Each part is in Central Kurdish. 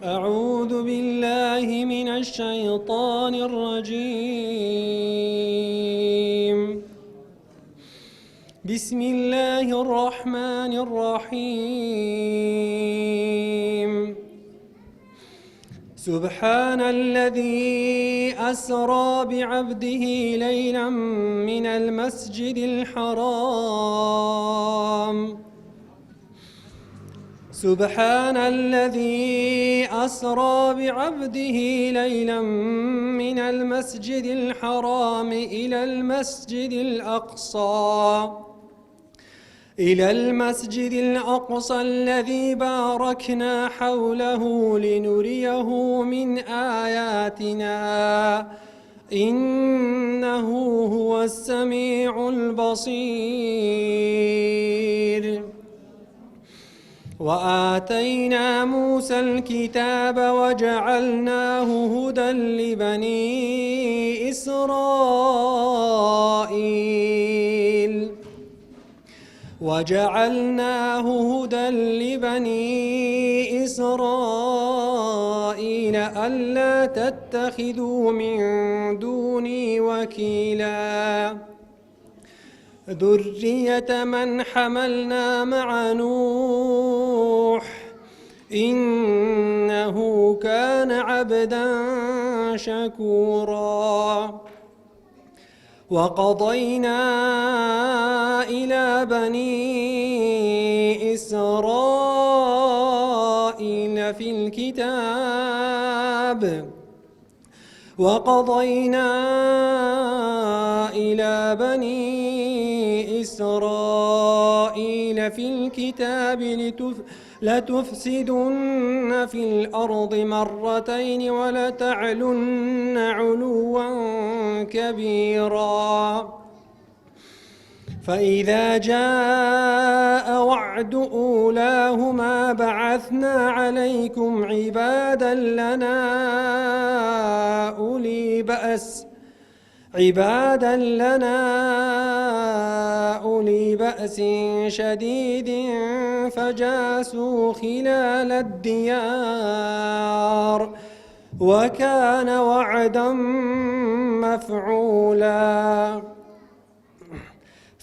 أعوذ بالله من الشيطان الرجيم. بسم الله الرحمن الرحيم. سبحان الذي أسرى بعبده ليلا من المسجد الحرام. سبحان الذي أسرى بعبده ليلا من المسجد الحرام إلى المسجد الأقصى إلى المسجد الأقصى الذي باركنا حوله لنريه من آياتنا إنه هو السميع البصير. وآتينا موسى الكتاب وجعلناه هدى لبني إسرائيل. وجعلناه هدى لبني إسرائيل ألا تتخذوا من دوني وكيلا. ذرية من حملنا مع نوح إنه كان عبدا شكورا. وقضينا إلى بني إسرائيل في الكتاب. وقضينا إلى بني إسرائيل في الكتاب لتفسدن في الأرض مرتين ولتعلن علوا كبيرا. فإذا جاء وعد أولاهما بعثنا عليكم عبادا لنا أولي بأس عبادا لنا أولي بأس شديد فجاسوا خلال الديار وكان وعدا مفعولا.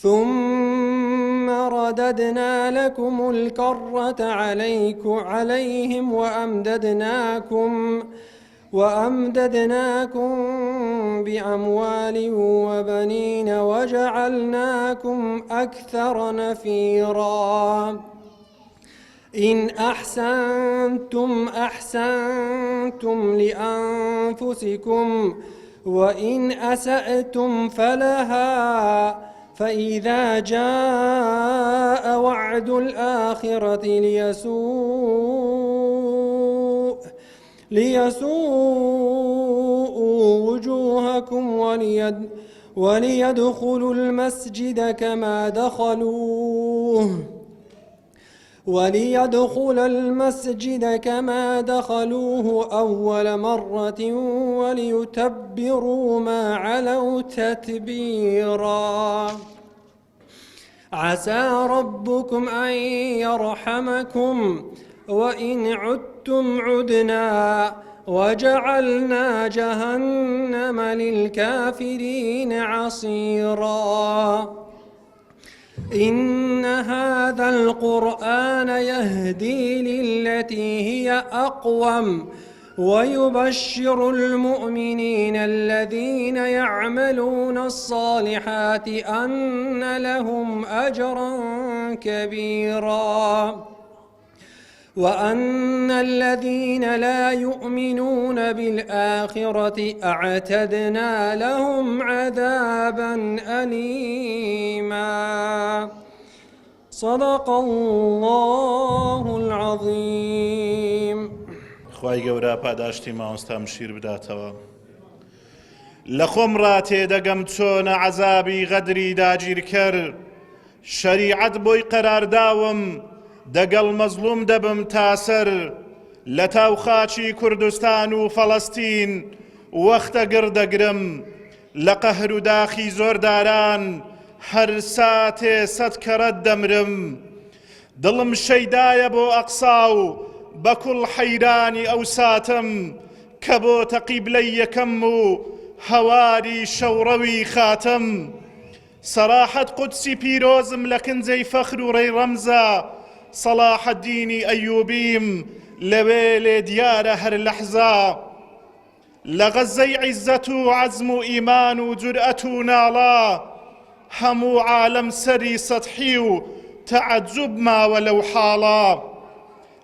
ثم رددنا لكم الكرة عليكم عليهم وأمددناكم بأموال وبنين وجعلناكم أكثر نفيرا. إن أحسنتم أحسنتم لأنفسكم وإن أسأتم فلها. فإذا جاء وعد الآخرة ليسوءوا وجوهكم وليدخلوا المسجد كما دخلوه وليدخل المسجد كما دخلوه أول مرة وليتبروا ما علوا تتبيرا. عسى ربكم أن يرحمكم وإن عدتم عدنا وجعلنا جهنم للكافرين عصيرا. إن هذا القرآن يهدي للتي هي أقوم ويبشر المؤمنين الذين يعملون الصالحات أن لهم أجرا كبيرا وأن الذين لا يؤمنون بالآخرة أعتدنا لهم عذابا أليما. صدق الله العظيم. خوای گەورە پاداشتی مامۆستا مشیر بداتەوە. لە خۆم ڕا تێدەگەم چۆنە عەزابی غەدری داگیرکەر، شەریعەت بۆی قەرارداوم دەگەڵ مەزڵوم دەبم تا سەر. لە تاو خاچی کوردستان و فەڵەستین وەختە گڕ دەگرم، لە قەهر و داخی زۆرداران هەر ساتێ سەد کەڕەت دەمرم. دڵم شەیدایە بۆ ئەقسا و بە کوڵ حەیرانی ئەو ساتەم کە بۆتە قیبلەی یەکەم و هەواری شەوڕەوی خاتەم. سەراحەت قودسی پیرۆزم لە کنجەی فەخر و ڕێی ڕەمزە سەڵاحەدینی ئەیوبیم لەوێ لێ دیارە هەر لەحزە. لە غەزەی عیزەت و عەزم و ئیمان و جورئەت و ناڵە هەموو عالەم سەری سەتحی و تەعەجوب ماوە لەو حاڵە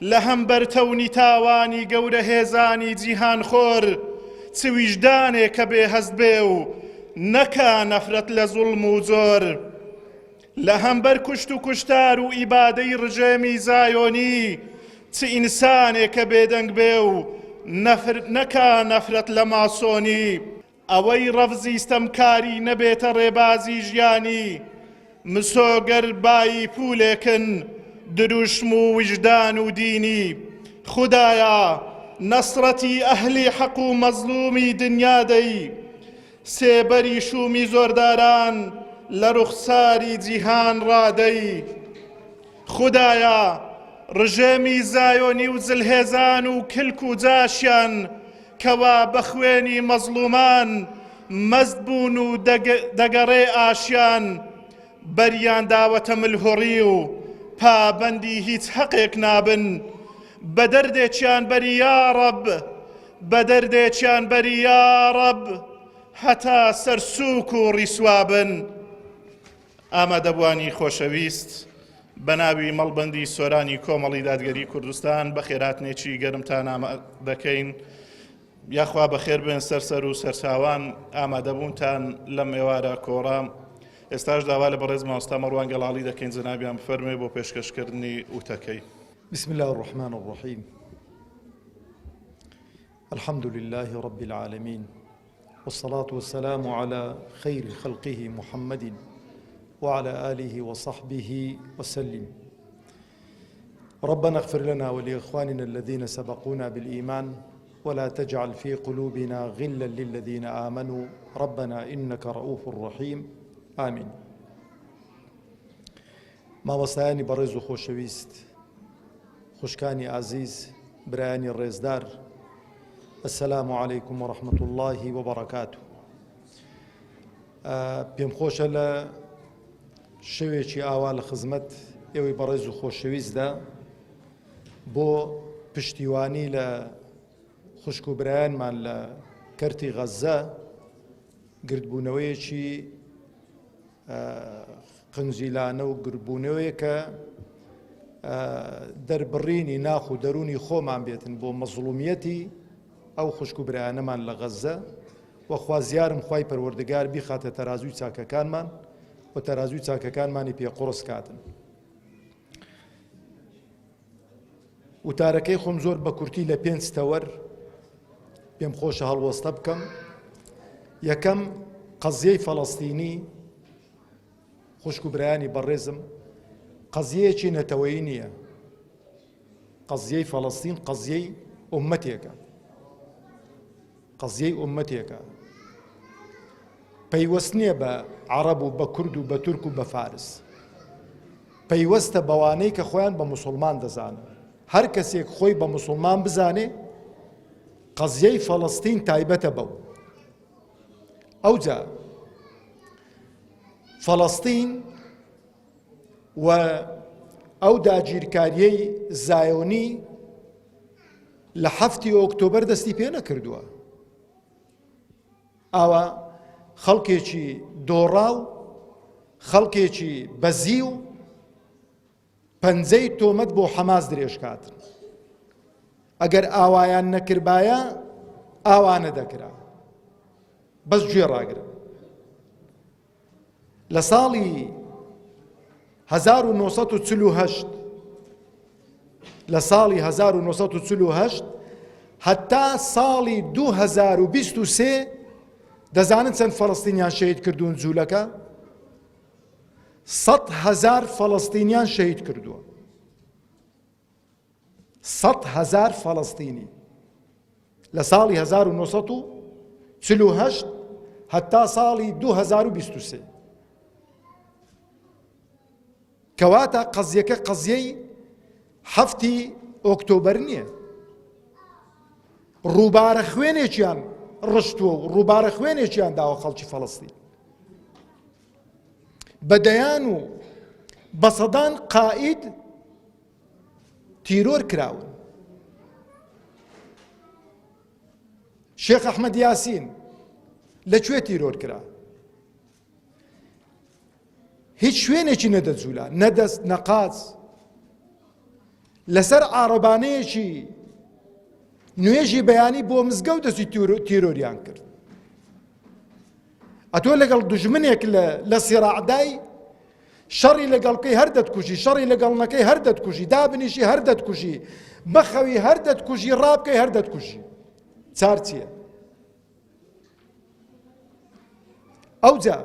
لە هەمبەر تەونی تاوانی گەورە هێزانی جیهان خۆر چ ویژدانێکە بێ هەست بێ و نەکا نەفرەت لە زوڵم و زۆر لە هەمبەر کوشت و کوشتار و ئیبادەی ڕژێمی زایۆنی چ ئینسانێکە بێدەنگ بێ و نەکا نەفرەت لە ماسۆنی؟ ئەوەی ڕەفزی ستەمکاری نەبێتە ڕێبازی ژیانی، مسۆگەر بایی پوولێکن دروشم و ویژدان و دینی. خودایا نەسرەتی ئەهلی حەق و مەزڵومی دنیا دەی. سێبەری شوومی زۆرداران لە ڕوخساری جیهان ڕادەی. خودایا ڕژێمی زایۆنی و زلهێزان و کلک و جاشیان کەوا بە خوێنی مەزڵومان مەست بوون و دەگەڕێ ئاشیان بەریان داوەتە ملهوڕی و پابەندی هیچ هەقێک نابن بە دەردێکیان بەری یاڕەب بە دەردێکیان بەری یاڕەب هەتا سەر سووک و ڕیسوا بن. ئامادەبووانی خۆشەویست، بە ناوی مەڵبەندی سۆرانی کۆمەڵی دادگەری کوردستان بەخێرهاتنێکی گەرمتان دەکەین. یاخوا بەخێر بێن سەر سەر و سەرچاوان ئامادەبوونتان لەم ئێوارە کۆڕە. ئێستاش داوا لە بەڕێز مامۆستا مەڕوان گەڵاڵی دەکەین جەنابیان بفەرموێ بۆ پێشکەشکردنی وتەکەی. بسم اللە الرحمن الرحیم الحمد لله رب العالمین والصلاة والسلام على خير خلقه محمد وعلى آله وصحبه وسلم ربنا اغفر لنا ولإخواننا الذين سبقونا بالإيمان ولا تجعل في قلوبنا غلا للذين آمنوا ربنا إنك رؤوف رحيم آمين مامۆستایانی بەڕێز و خۆشەویست، خوشکانی ئازیز، برایانی ڕێزدار، السلام علیکم و رحمة اللە و بەرەکاته. پێم خۆشە لە شەوێکی ئاوا لە خزمەت ئێوەی بەڕێز و خۆشەویستدا بۆ پشتیوانی لە خوشک و برایانمان لە کەرتی غەززە گردبوونەوەیەکی قنجیلانە و گربوونەوەیەکە دەربڕینی ناخ و دەروونی خۆمان بێتن بۆ مەزڵومیەتی ئەو خوشک و برایانەمان لە غەززە و خوازیارم خوای پەروەردگار بیخاتە تەرازووی چاکەکانمان و تەرازووی چاکەکانمانی پێ قوڕس کاتن. وتارەکەی خۆم زۆر بە کورتی لە پێنج تەوەر پێم خۆشە هەڵوەستە بکەم یەکەم قەزیەی فەڵەستینی خوشک و برایانی بەڕێزم قەزیەیەکی نەتەوەیی نییە قەزیەی فەڵەستین قەزیەی ئومەتێکە قەزیەی ئومەتێکە پەیوەست نییە بە عەڕەب و بە کورد و بە تورک و بە فارس پەیوەستە بەوانەی کە خۆیان بە موسڵمان دەزانن هەر کەسێک خۆی بە موسڵمان بزانێ قەزیەی فەڵەستین تایبەتە بەو ئەوجا فەڵەستین و ئەو داگیرکاریەی زایۆنی لە حەفتی ئۆکتۆبەر دەستی پێ نەکردووە ئاوا خەڵکێکی دۆڕاو، خەڵکێکی بەزیو پەنجەی تۆمەت بۆ حەماس درێژکات. ئەگەر ئاوایان نەکردبایە ئاوا نەدەکرا. بەس گوێ ڕاگرن. لە ساڵی 1948 لە ساڵی 1948 هەتا ساڵی 2023 دەزانن چەند فەڵستینیان شەهید کردوون جوولەکە هزار فەڵستینیان شەهید کردووە هزار فەڵستینی لە ساڵی 1948 هەتا ساڵی 2023 کەواتە قەزیەکە قەزیەی حەفتی ئۆکتۆبەر نییە ڕووبارە خوێنێکیان ڕشتووە و ڕووبارە خوێنێکیان داوە خەڵکی فەڵستین بە دەیان و بە سەدان قائید تیرۆر کراون شێخ ئەحمەد یاسین لە کوێ تیرۆر کرا هیچ شوێنێکی نەدەجوولا نەدەست نەقاچ لەسەر عارەبانەیەکی نوێژی بەیانی بۆ مزگەوت دەستی تیرۆریان کرد ئەتۆ لەگەڵ دوژمنێک لە سیراعدای شەڕی لەگەڵ بکەی هەر دەتکوژی شەڕی لەگەڵ نەکەی هەر دەتکوژی دابنیشی هەر دەتکوژی بخەوی هەر دەتکوژی ڕابکەی هەر دەتکوژی چار چییە ئەوجا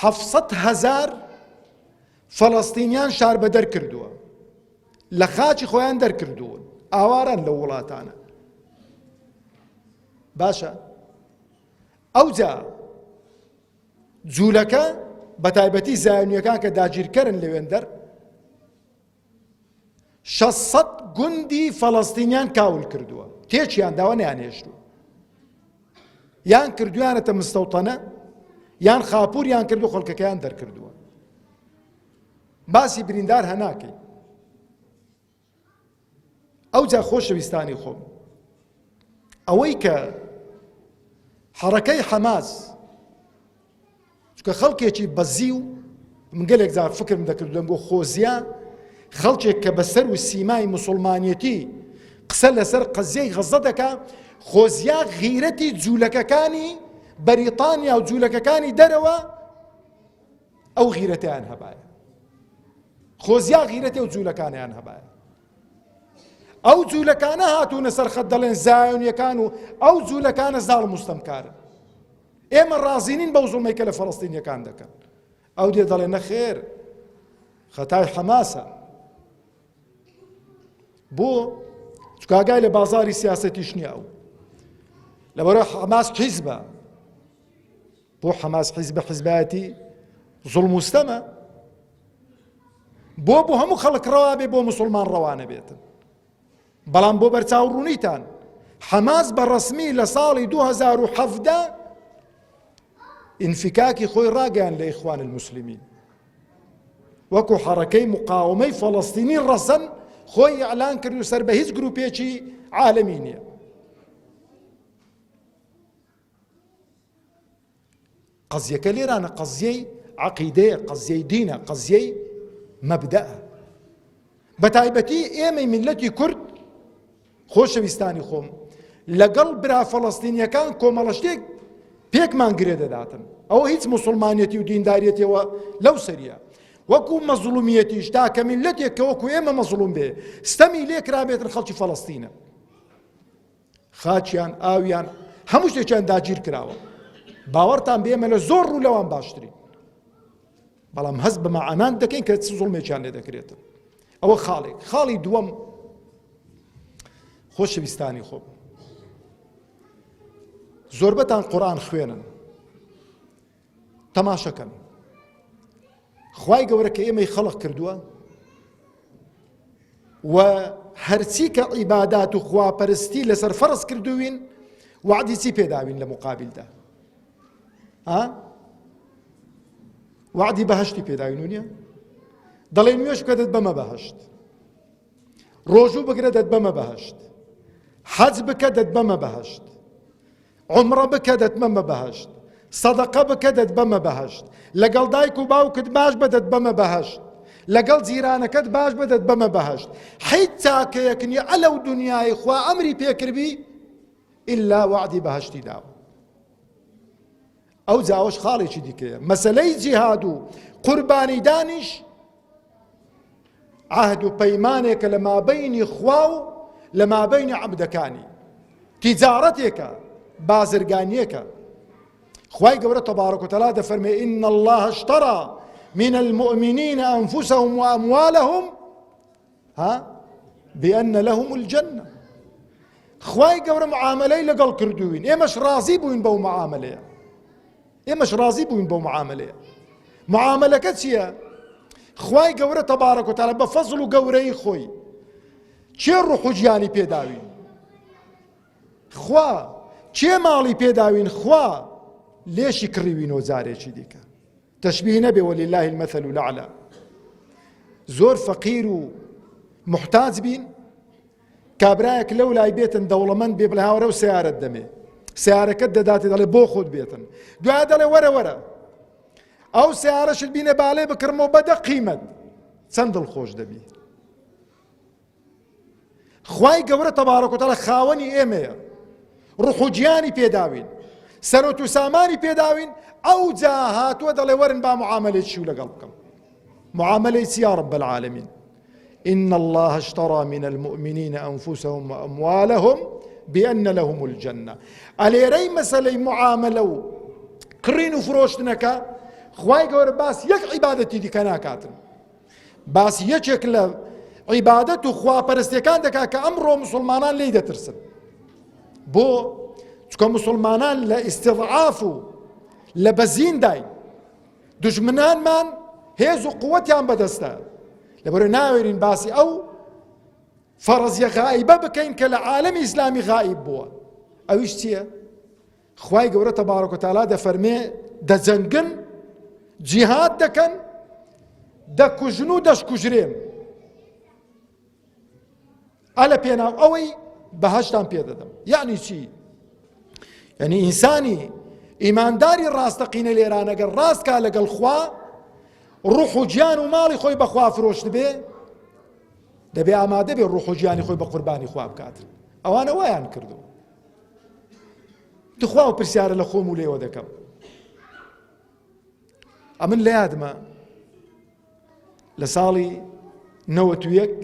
حەفسەد هەزار فەڵەستینیان شاربەدەر کردووە لە خاچی خۆیان دەرکردوون ئاواران لەو وڵاتانە باشە ئەوجا جوولەکە بە تایبەتی زایۆنیەکان کە داگیرکەرن لەوێندەر 600 گوندی فەڵەستینیان کاول کردووە تێکیان داوە نیانهێشتووە یان کردویانەتە مستەوتەنە یان خاپوریان کردو خەڵکەکەیان دەرکردووە باسی بریندار هەناکەی ئەوجا خۆشەویستانی خۆم ئەوەی کە حەڕەکەی حەماس چونکە خەڵکێکی بەزی و من گەلێک جار فکرم دەکرد دەم بۆ خۆزیە خەڵکێک کە بەسەر و سیمای مسلمانەتی قسە لەسەر قەزیەی غەزە دەکا خۆزیا غیرەتی جوولەکەکانی بەریتانیا و جوولەکەکانی دەرەوە ئەو غیرەتیان هەبایە خۆزیا غیرەتی و جوولەکانیان هەبایە ئەو جوولەکانە هاتوونە سەر خەت دەڵێن زایۆنیەکان و ئەو جوولەکانە زاڵ مستەمکارن ئێمە ڕازی نین بەو زوڵمەی کە لە فەڵەستینیەکان دەکەن ئەو دێ دەڵێ نەخێر خەتای حەماسە بۆ چکاگای لە بازاری سیاسەتیش نییە ئەو لەبەرە حەماس حیزبە بۆ حەماس حیزبە حیزبایەتی زوڵم و ستەمە بۆ بۆ هەموو خەڵک ڕەوا بێ بۆ مسلمان ڕەوانە بێتن بەڵام بۆ بەرچاوڕوونیتان حەماس بە ڕەسمی لە ساڵی 2017 ئینفیکاکی خۆی ڕاگەیان لە ئیخوان المسلمین وەکو حەڕەکەی مقاومەی فەڵەستینی ڕەسەن خۆی ئیعلان کرد و سەر بە هیچ گروپێکی عالەمی نییە. قەزیەکە لێرانە قەزیەی عەقیدەیە قەزیەی دینە قەزیەی مەبدەئە بە تایبەتی ئێمەی میللەتی کورد خۆشەویستانی خۆم لەگەڵ برا فەڵەستینیەکان کۆمەڵە شتێک پێکمان گرێ دەداتن ئەوە هیچ مسلمانەتی و دینداریەتەوە لەو سەریە وەکو مەزڵومیەتیش تاکە میللەتێک کە وەکو ئێمە مەزڵوم بێ ستەمی لێکرابێتن خەڵکی فەڵەستینە خاکیان ئاویان هەموو شتێکیان داگیر کراوە باوەڕتان بێمە لە زۆر ڕوو لەوان باشترین بەڵام هەست بە مەعانان دەکەین کە چ زوڵمێکیان لێ دەکرێتن ئەوە خاڵێک خاڵی دووەم خۆشەویستانی خۆم زۆربەتان قورآن خوێنن تەماشەکەن خوای گەورە کە ئێمەی خەڵق کردووە و هەرچی کە عیبادات و خواپەرستی لەسەر فەرز کردووین وعدی چی پێداوین لە مقابلدا ها وعدی بەهشتی پێداوین و نییە دەڵێ نوێژ بکە دەت بەمە بەهشت ڕۆژوو بگرە دەت بەمە بەهشت حەج بکە دەت بەمە بەهشت عومڕە بکە دەتبەمە بەهەشت سەدەقە بکە دەتبەمە بەهەشت لەگەڵ دایک و باوکت باش بە دەتبەمە بەهەشت لەگەڵ جیرانەکەت باش بە دەتبەمە بەهەشت حیچ چاکەیەک نییە ئەلەو دنیای خوا ئەمری پێکردبی ئللا وەعدی بەهەشتی داوە ئەو جاوەش خاڵێکی دیکەیە مەسلەی جیهاد و قوربانیدانیش عەهد و پەیمانێکە لە مابەینی خوا و لە مابەینی عەبدەکانی تیجارەتێکە بازرگانیەکە خوای گەورە تبارك وتعالى دەفەرمێ إن الله اشترى من المؤمنين أنفسهم وأموالهم ها بأن لهم الجنة خوای گەورە معاملەی لەگەڵ کردوین ئێمەش ڕازی بووین بەو معاملەیە ئێمەش ڕازی بووین بەو معاملەیە معاملەکە چییە؟ خوای گەورە تەبارەک و تەعالا بە فەزڵ و گەورەی خۆی کێ ڕوح و گیانی پێداوین؟ خوا کێ ماڵی پێداوین؟ خوا لێشی کڕیوینەوە جارێکی دیکە تەشبیه نەبێ ولله المثل الاعلى زۆر فەقیر و محتاج بین کابرایەک لەو لای بێتن دەوڵەمەند بێ بڵێ هاوەرە و سیارەت دەمێ سیارەکەت دەداتێ دەڵێ بۆ خۆت بێتن دوای دەڵێ وەرە وەرە ئەو سیارەشت بینە بالێ بکڕمەوە بەدە قیمەت چەند دڵخۆش دەبی خوای گەورە تەبارەک و تەعالا خاوەنی ئێمەیە ڕوح و گیانی پێداوین سەرۆت و سامانی پێداوین ئەو جا هاتووە دەڵێ وەرن با معاملەی چی لەگەڵ بکەم معاملەی چی یا رب العالمین إن الله اشترى من المؤمنين أنفسهم وأموالهم بأن لهم الجنة ئەلێرەی مەسەلەی معاملە و کڕین و فرۆشتنەکە خوای گەورە باس یەک عیبادەتی دیکە ناکاتن باسی یەکێک لە عیبادەت و خواپەرستیەکان دەکات کە ئەمڕۆ مسلمانان لی دەترسن بۆ چکە مسلمانان لە ئیسیضعاف و لە بەزینداین دژمنانمان هێز و قوتیان بەدەستە لەبەرە ناوێرین باسی ئەو فەڕزیە غائیبە بکەین کە لە عالەمی ئیسلامی غائیب بووە ئەویش چییە؟ خوای گەورە تەبارەک و تەعالا دەفەرمێ دەجەنگن جیهاد دەکەن دەکوژن و دەشکوژرێن ئەلە پێناو ئەوەی بەهشتان پێدەدەم یعنی چی یعنی ئینسانی ئیمانداری ڕاستەقینە لێرانەگەر ڕاستکا لەگەڵ خوا ڕوح و گیان و ماڵی خۆی بەخوا فرۆشت بێ دەبێ ئامادە بێ ڕوح و گیانی خۆی بە قوربانی خوا بکات ئەوانە وایان کردو تخوا و پرسیارە لە خۆم و لێوە دەکەم ئەمن لە یادمە لە ساڵی نەوەت و یەک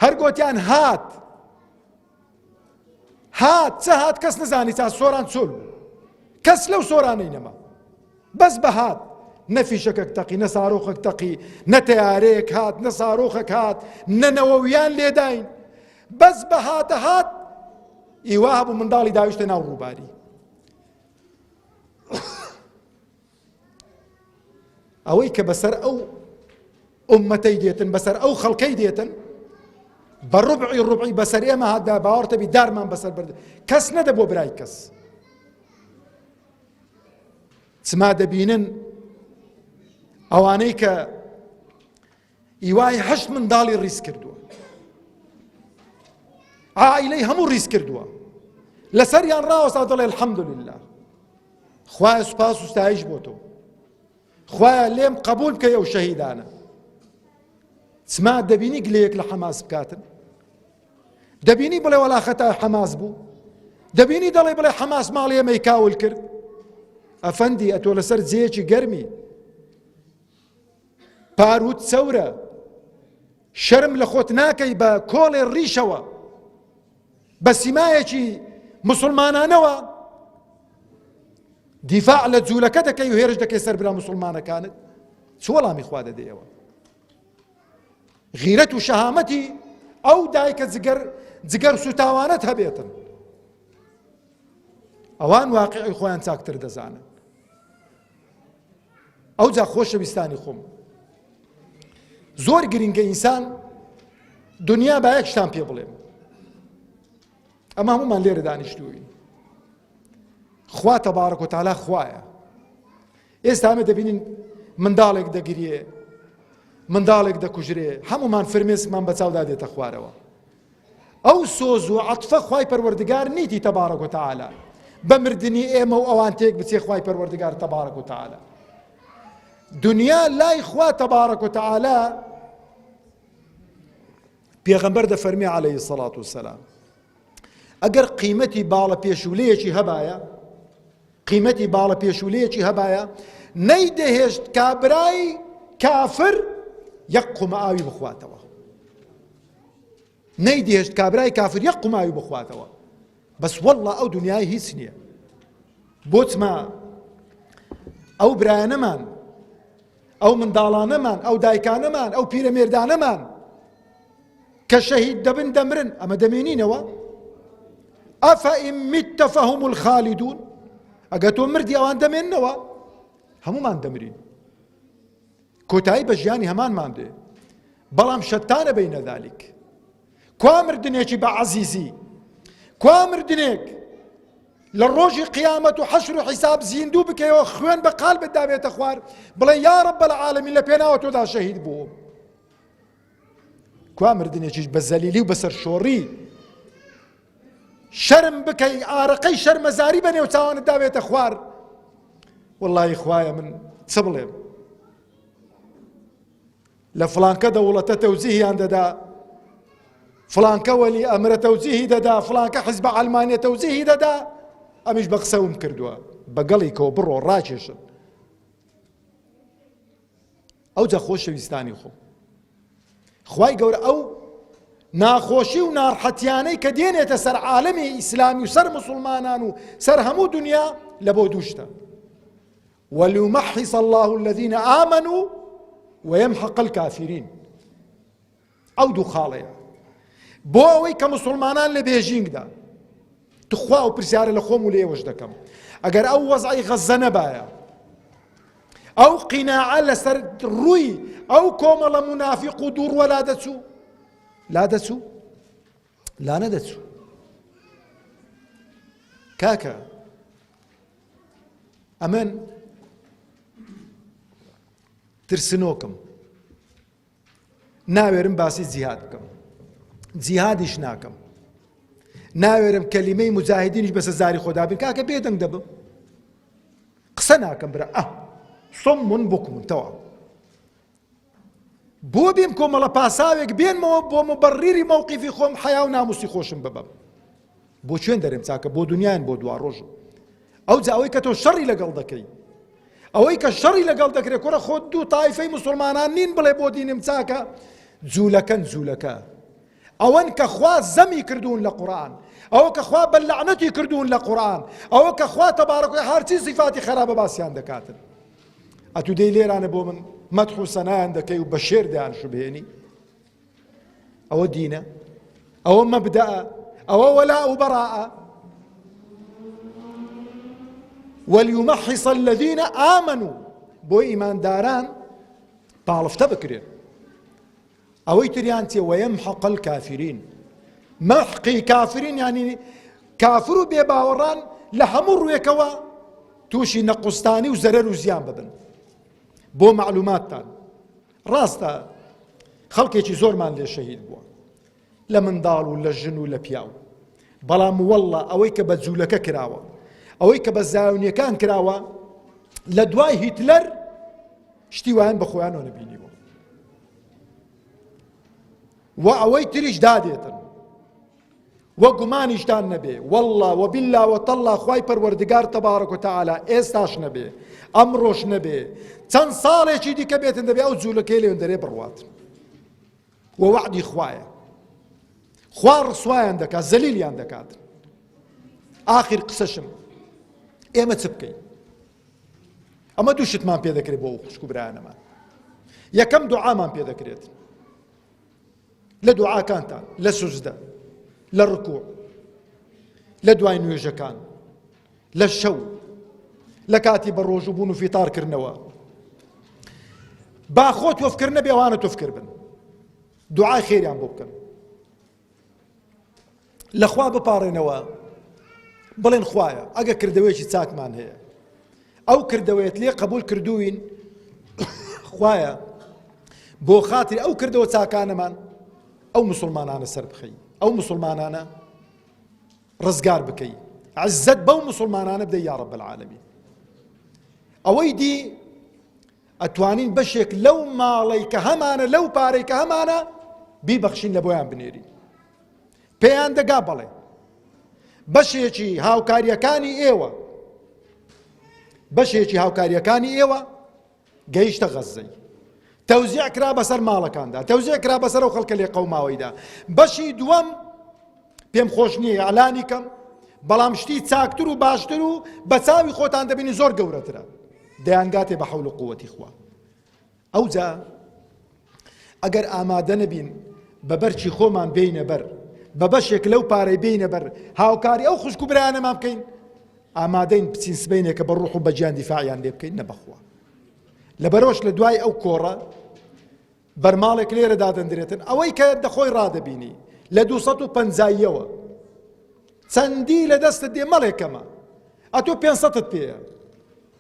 هەر گۆتیان هات هات چە هات کەس نزانی تا سۆران چۆل بوو کەس لەو سۆرانەی نەما بەس بە هات نە فیشەکەک تەقی نە سارۆخەک تەقی نە تەیارەیەک هات نە سارۆخەک هات نە نەوەویان لێداین بەس بە هاتە هات ئیوا هەبوو منداڵی داویشتە ناو ڕووباری ئەوەی کە بەسەر ئەو ئومەتەی دێتن بەسەر ئەو خەڵکەی دێتن بە ڕبعی ڕبعی بەسەر ئێمە هاتدا باوەڕتەبی دارمان بەسەر برد کەس نەدەبوو برای کەس چما دەبینن ئەوانەی کە ئیوای هەشت منداڵی ڕیز کردووە عائلەی هەموو ڕیز کردووە لەسەریان ڕاوەستا دەڵێ الحەمدلله خوایە سوپاس و ستایش بۆ تۆ خوایە لێم قبول بکەی ئەو شەهیدانە چما دەبینی گلەیەک لە حەماس بکاتن دەبینی بڵێ وەلا خەتای حەماس بوو دەبینی دەڵێ بڵێ حەماس ماڵی ئێمەی کاول کرد ئەفەندی ئەتۆ لەسەر جێیەکی گەرمی پاروت چەورە شەرم لە خۆت ناکەی بە کۆڵێ ڕیشەوە بە سیمایەکی مسلمانانەوە دیفاع لە جوولەکە دەکەی و هێرش دەکەی سەر برا مسلمانەکانت چ وەڵامی خوا دەدەیەوە غیرەت و شەهامەتی ئەو دایکە جگەر جگەر سوتاوانەت هەبێتن ئەوان واقعی خۆیان چاکتر دەزانن ئەوجا خۆشەویستانی خۆم زۆر گرنگە ئینسان دنیا با یەک شتان پێ بڵێم ئەمە هەمومان لێرە دانیشتوین خوا تەبارک و تالا خوایە ئێستا ئەمە دەبینین منداڵێک دەگریێ منداڵێک دەکوژرێ هەمومان فرمێسکمان بە چاودا دێتە خوارەوە ئەو سۆز و عەتفە خوای پەروەردگار نیتی تەبارەک و تەعالا بە مردنی ئێمە و ئەوان تێک بچێ خوای پەروەردگار تەبارەک و تەعالا دنیا لای خوا تەبارەک و تەعالا پێغەمبەر دەفەرمی عەلەیهی سەڵات و سەلام ئەگەر قیمەتی باڵە پێشولەیەکی هەبایە قیمەتی باڵە پێشولەیەکی هەبایە نەیدەهێشت کابرای کافر یەک قومە ئاوی بخواتەوە نەیدەهێشت کابرای کافر یەک قوماوی بخواتەوە بەس واللە ئەو دنیای هیچ نییە بۆچما ئەو برایانەمان ئەو منداڵانەمان ئەو دایکانەمان ئەو پیرەمێردانەمان کە شەهید دەبن دەمرن ئەمە دەمێنینەوە ئەفە مت فهم الخالدون ئەگە تۆ مردی ئەوان دەمێننەوە هەمومان دەمرین. کۆتایی بە ژیانی هەمانمان دێ بەڵام شەتانە بینە ذالک کوا مردنێکی بە عەزیزی کوا مردنێک لە ڕۆژی قیامەت و حەشر و حیساب زیندوو بکەیەوە خوێن بە قالبت دابێتە خوار بڵێ یا رب العالمین لە پێناوە تۆدا شەهید بووم کوا مردنێکیش بە زەلیلی و بەسەر شۆڕی شەرم بکەی ئارەقەی شەرمەزاری بە نێو چاوانت دابێتە خوار وەڵی خوایە من چ بڵێم لە فڵانکە دەوڵەتە تەوجیهیان دەدا فڵانکە وەلی ئەمرە تەوجیهی دەدا فڵانکە حزبە عەلمانیە تەوجیهی دەدا ئەمیش بە قسەوم کردووە بەگەڵیکەوە بڕۆ ڕاکێشن ئەوجا خۆشەویستانی خۆم خوای گەورە ئەو ناخۆشی و ناڕحەتیانەی کە دێنێتە سەر عالەمی ئیسلامی و سەر مسلمانان و سەر هەموو دنیا لە بۆ دووشتە وليمحص الله الذين آمنوا ويمحق الكافرين ئەو دوو خاڵەیە بۆ ئەوەی کە مسلمانان لە بێژینگدا تخوا و پرسیارە لە خۆم و لە ئێوەش دەکەم ئەگەر ئەو وەزعی غەزە نەبایە ئەو قیناعە لەسەر ڕووی ئەو کۆمەڵە منافق و دووڕوە لا دەچوو لا دەچوو لا نەدەچوو کاکە ئەمن ترسنۆکم ناوێرم باسی جیهاد بکەم جیهادیش ناکەم ناوێرم کەلیمەی مجاهدینیش بەسە زاری خۆدا بن کاکە بێدەنگ دەبم قسە ناکەم برا ئە صم بکم تەواو بۆ بێم کۆمەڵە پاساوێک بێنمەوە بۆ مبەڕیری مەوقیفی خۆم حەیا و ناموسی خۆشم ببەم بۆ کوێن دەرێم چاکە بۆ دنیایان بۆ دوا ڕۆژ ئەو جا ئەوەی کە تۆ شەڕی لەگەڵ دەکەی ئەوەی کە شەڕی لەگەڵ دەکرێت کوڕە خۆت دوو تایفەی مسلمانان نین بڵێ بۆ دینم چاکە جوولەکەن جوولەکە ئەوەن کە خوا زەمی کردوون لە قورآن ئەوە کە خوا بە لەعنەتی کردوون لە قورآن ئەوە کە خوا تەبارەک هەرچی صفاتی خراپە باسیان دەکاتن ئەتوو دێی لێرانە بۆ من مەدح و سەنایان دەکەی و بە شێر دەیان شوبهێنی ئەوە دینە ئەوە مەبدەئە ئەوە وەلا و بەڕاء وليمحص الذين آمنوا بۆ ئیمانداران پاڵفتە بکرێن ئەوەی تریان چیە ويمحق الكافرين مەحقی کافرین یعنی کافر و بێباوەڕان لە هەموو ڕووێکەوە تووشی نەقوستانی و زەرەر و زیان ببن بۆ معلوماتتان ڕاستە خەڵکێکی زۆرمان لێ شەهید بووە لە منداڵ و لە ژن و لە پیاو بەڵام واللە ئەوەی کە بە جوولەکە کراوە ئەوەی کە بە زایۆنیەکان کراوە لە دوای هیتلەر شتی وایان بە خۆیانەوە نەبینیوە و ئەوەی تریش دادێتن وە گومانیشتان نەبێ واللە وباللە وتاللە خوای پەروەردگار تبارک وتعالی ئێستاش نەبێ ئەمڕۆش نەبێ چەند ساڵێکی دیکە بێتن دەبێ ئەو جوولەکەی لێندەرێ بڕوات وە وەعدی خوایە خوا ڕسوایان دەکات زەلیلیان دەکات ئاخر قسەشم ئێمە چ بکەین ئەمە دوو شتمان پێ دەکرێت بۆ ئەو خوشک و برایانەمان یەکەم دوعامان پێ دەکرێت لە دوعاکانتان لە سوزدە لە ڕکوع لە دوای نوێژەکان لە شەو لە کاتی بە ڕۆژوو بوون و فیتارکردنەوە با خۆ تۆفکر نەبێ ئەوانە تۆفکر بن دوعای خێریان بۆ بکەن لەخوا بپاڕێنەوە بڵێن خوایە ئەگە کردەوەیەکی چاکمان هەیە ئەو کردەوەیەت لێ قبول کردوین خوایە بۆ خاتری ئەو کردەوە چاکانەمان ئەو مسلمانانە سەر بخەی ئەو مسلمانانە ڕزگار بکەی عزت بەو مسلمانانە بدەی یا رب العالمین ئەوەی دی ئەتوانین بەشێک لەو ماڵەی کە هەمانە لەو پارەی کە هەمانە بیبەخشین لە بۆیان بنێرین پێیان دەگا بەڵێ بەشێکی هاوکاریەکانی ئێوە بەشێکی هاوکاریەکانی ئێوە گەیشتە غەززەی تەوزیع کرا بەسەر ماڵەکاندا تەوزیع کرا بەسەر ئەو خەڵکە لێ قەوماوەیدا بەشی دووەم پێم خۆش نییە ئەلانی کەم بەڵام شتی چاکتر و باشتر و بە چاوی خۆتان دەبینی زۆر گەورەترە دەیانگاتێ بە حەول و قووەتی خوا ئەوجا ئەگەر ئامادە نەبین بە بەرچی خۆمان بێینە بەر بە بەشێک لەو پارەی بێینە بەر هاوکاری ئەو خوشک و برایانەمان بکەین ئامادەین بچین سبەینێکە بە ڕوح و بە گیان دیفاعیان لێ بکەین نە بەخوا. لەبەرۆش لە دوای ئەو کۆڕە بەرماڵێک لێرە دادەندرێتن ئەوەی کە دەخۆی ڕادەبینی لە 250یەوە چەندی لە دەستت دێ مەڵێ کەمە ئەتۆ 500ت پێیە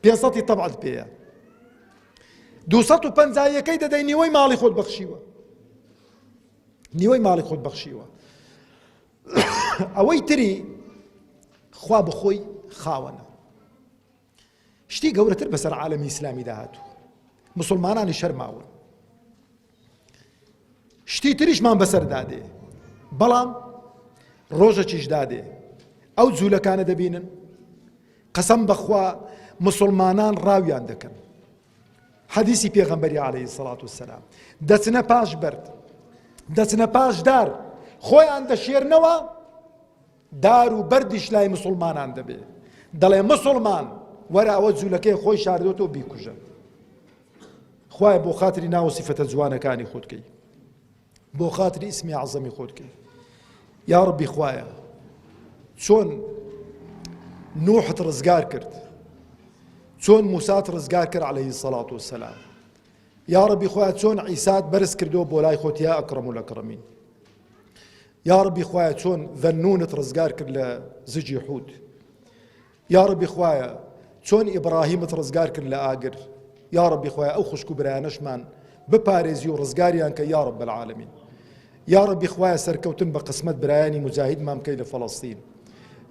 500 تەبعت پێیە 250یەکەی دەدەی نیوەی ماڵی خۆت بەخشیوە نیوەی ماڵی خۆت بەخشیوە ئەوەی تری خوا بەخۆی خاوەنە شتی گەورەتر بەسەر عالەمی ئیسلامیدا هاتوو مسلمانانی شەرماون شتی تریشمان بەسەردا دێ بەڵام ڕۆژەکیش دادێ ئەو جوولەکانە دەبینن قەسەم بەخوا مسلمانان ڕاویان دەکەن حەدیسی پێغەمبەری عەلەیهی سەڵات وسەلام دەچنە پاش بەرد دەچنە پاش دار خۆیان دەشێرنەوە دار و بەردیش لای مسلمانان دەبێ دەڵێ مسلمان وەرە ئەوە جوولەکەی خۆی شاردۆتەوە بیکوژە خوایە بۆ خاتری ناو سیفەتە جوانەکانی خۆتکەی بۆ خاتری ئیسمی عەزەمی خۆت کەی یا ڕبی خوایە چۆن نوحت ڕزگار کرد چۆن موسات ڕزگار کرد عليه سەڵات و سەلام یا ڕبی خوایە چۆن عیسات بەرز کردو بۆ لای خۆت یا ئەکرم و لەکرمین یا ڕبی خوایە چۆن ذەنونت ڕزگار کرد لە زجی حوت یاڕەبی خوایە چۆن ئیبڕاهیمت ڕزگار کرد لە ئاگر یاڕەبی خوایە ئەو خوشک و برایانەشمان بپارێزی و ڕزگاریان کە یاڕەب العالمین یاڕەبی خوایە سەرکەوتن بە قسمەت برایانی مجاهیدمان بکەی لە فەڵەستین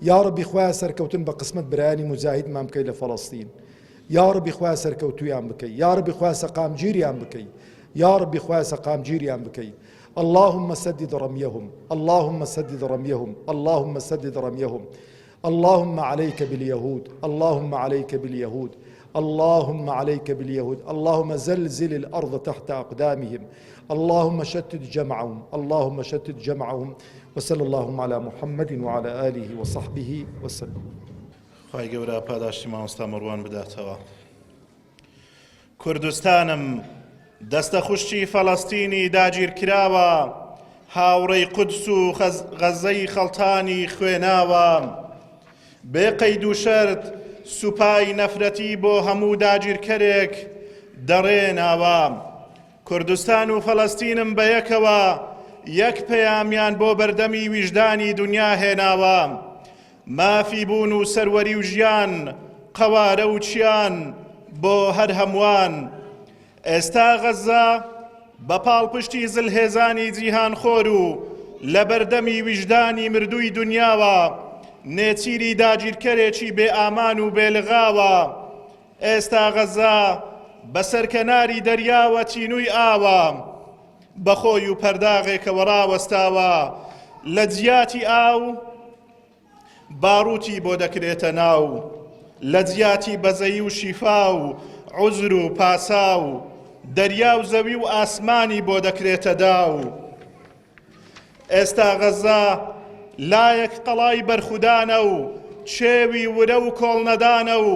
یاڕەبی خوایە سەرکەوتن بە قسمەت برایانی مجاهیدمان بکەی لە فەڵەستین یاڕەبی خوایە سەرکەوتویان بکەی یاڕەبی خوایە سەقامگیریان بکەی یاڕەبی خوایە سەقامگیریان بکەی اللهم سدد رميهم اللهم سدد رميهم اللهم سدد رميهم اللهم عليك باليهود اللهم عليك باليهود اللهم عليك باليهود اللهم زلزل الأرض تحت أقدامهم اللهم شتت جمعهم اللهم شتت جمعهم وصلى اللهم على محمد وعلى آله وصحبه وسلم خوای گەورە پاداشتی مامۆستا مەڕوان بداتەوە. کوردستانم دەستە خوشکی فەڵەستینی داگیرکراوە، هاوڕێی قودس و غەزەی خەڵتانی خوێناوە. بێ قەید و شەرت سوپای نەفرەتی بۆ هەموو داگیرکەرێک دەڕێناوە. کوردستان و فەڵەستینم بەیەکەوە یەک پەیامیان بۆ بەردەمی ویژدانی دونیا هێناوە. مافی بوون و سەروەری و ژیان، قەوارە و چیان بۆ هەر هەمووان. ئێستا غەززە بە پاڵپشتی زلهێزانی جیهانخۆر و لە بەردەمی ویژدانی مردووی دونیاوە نێچیری داگیرکەرێکی بێ ئامان و بێ لغاوە. ئێستا غەززە بەسەر کەناری دەریاوە تینووی ئاوە. بە خۆی و پەرداغێکەوە ڕاوەستاوە لە جیاتی ئاو باروتی بۆ دەکرێتە ناو لە جیاتی بەزەیی و شیفا و عوزر و پاساو دەریا و زەوی و ئاسمانی بۆ دەکرێتە داو ئێستا غەزە لایەک قەڵای بەرخودانە و چێوی ورە و کۆڵنەدانە و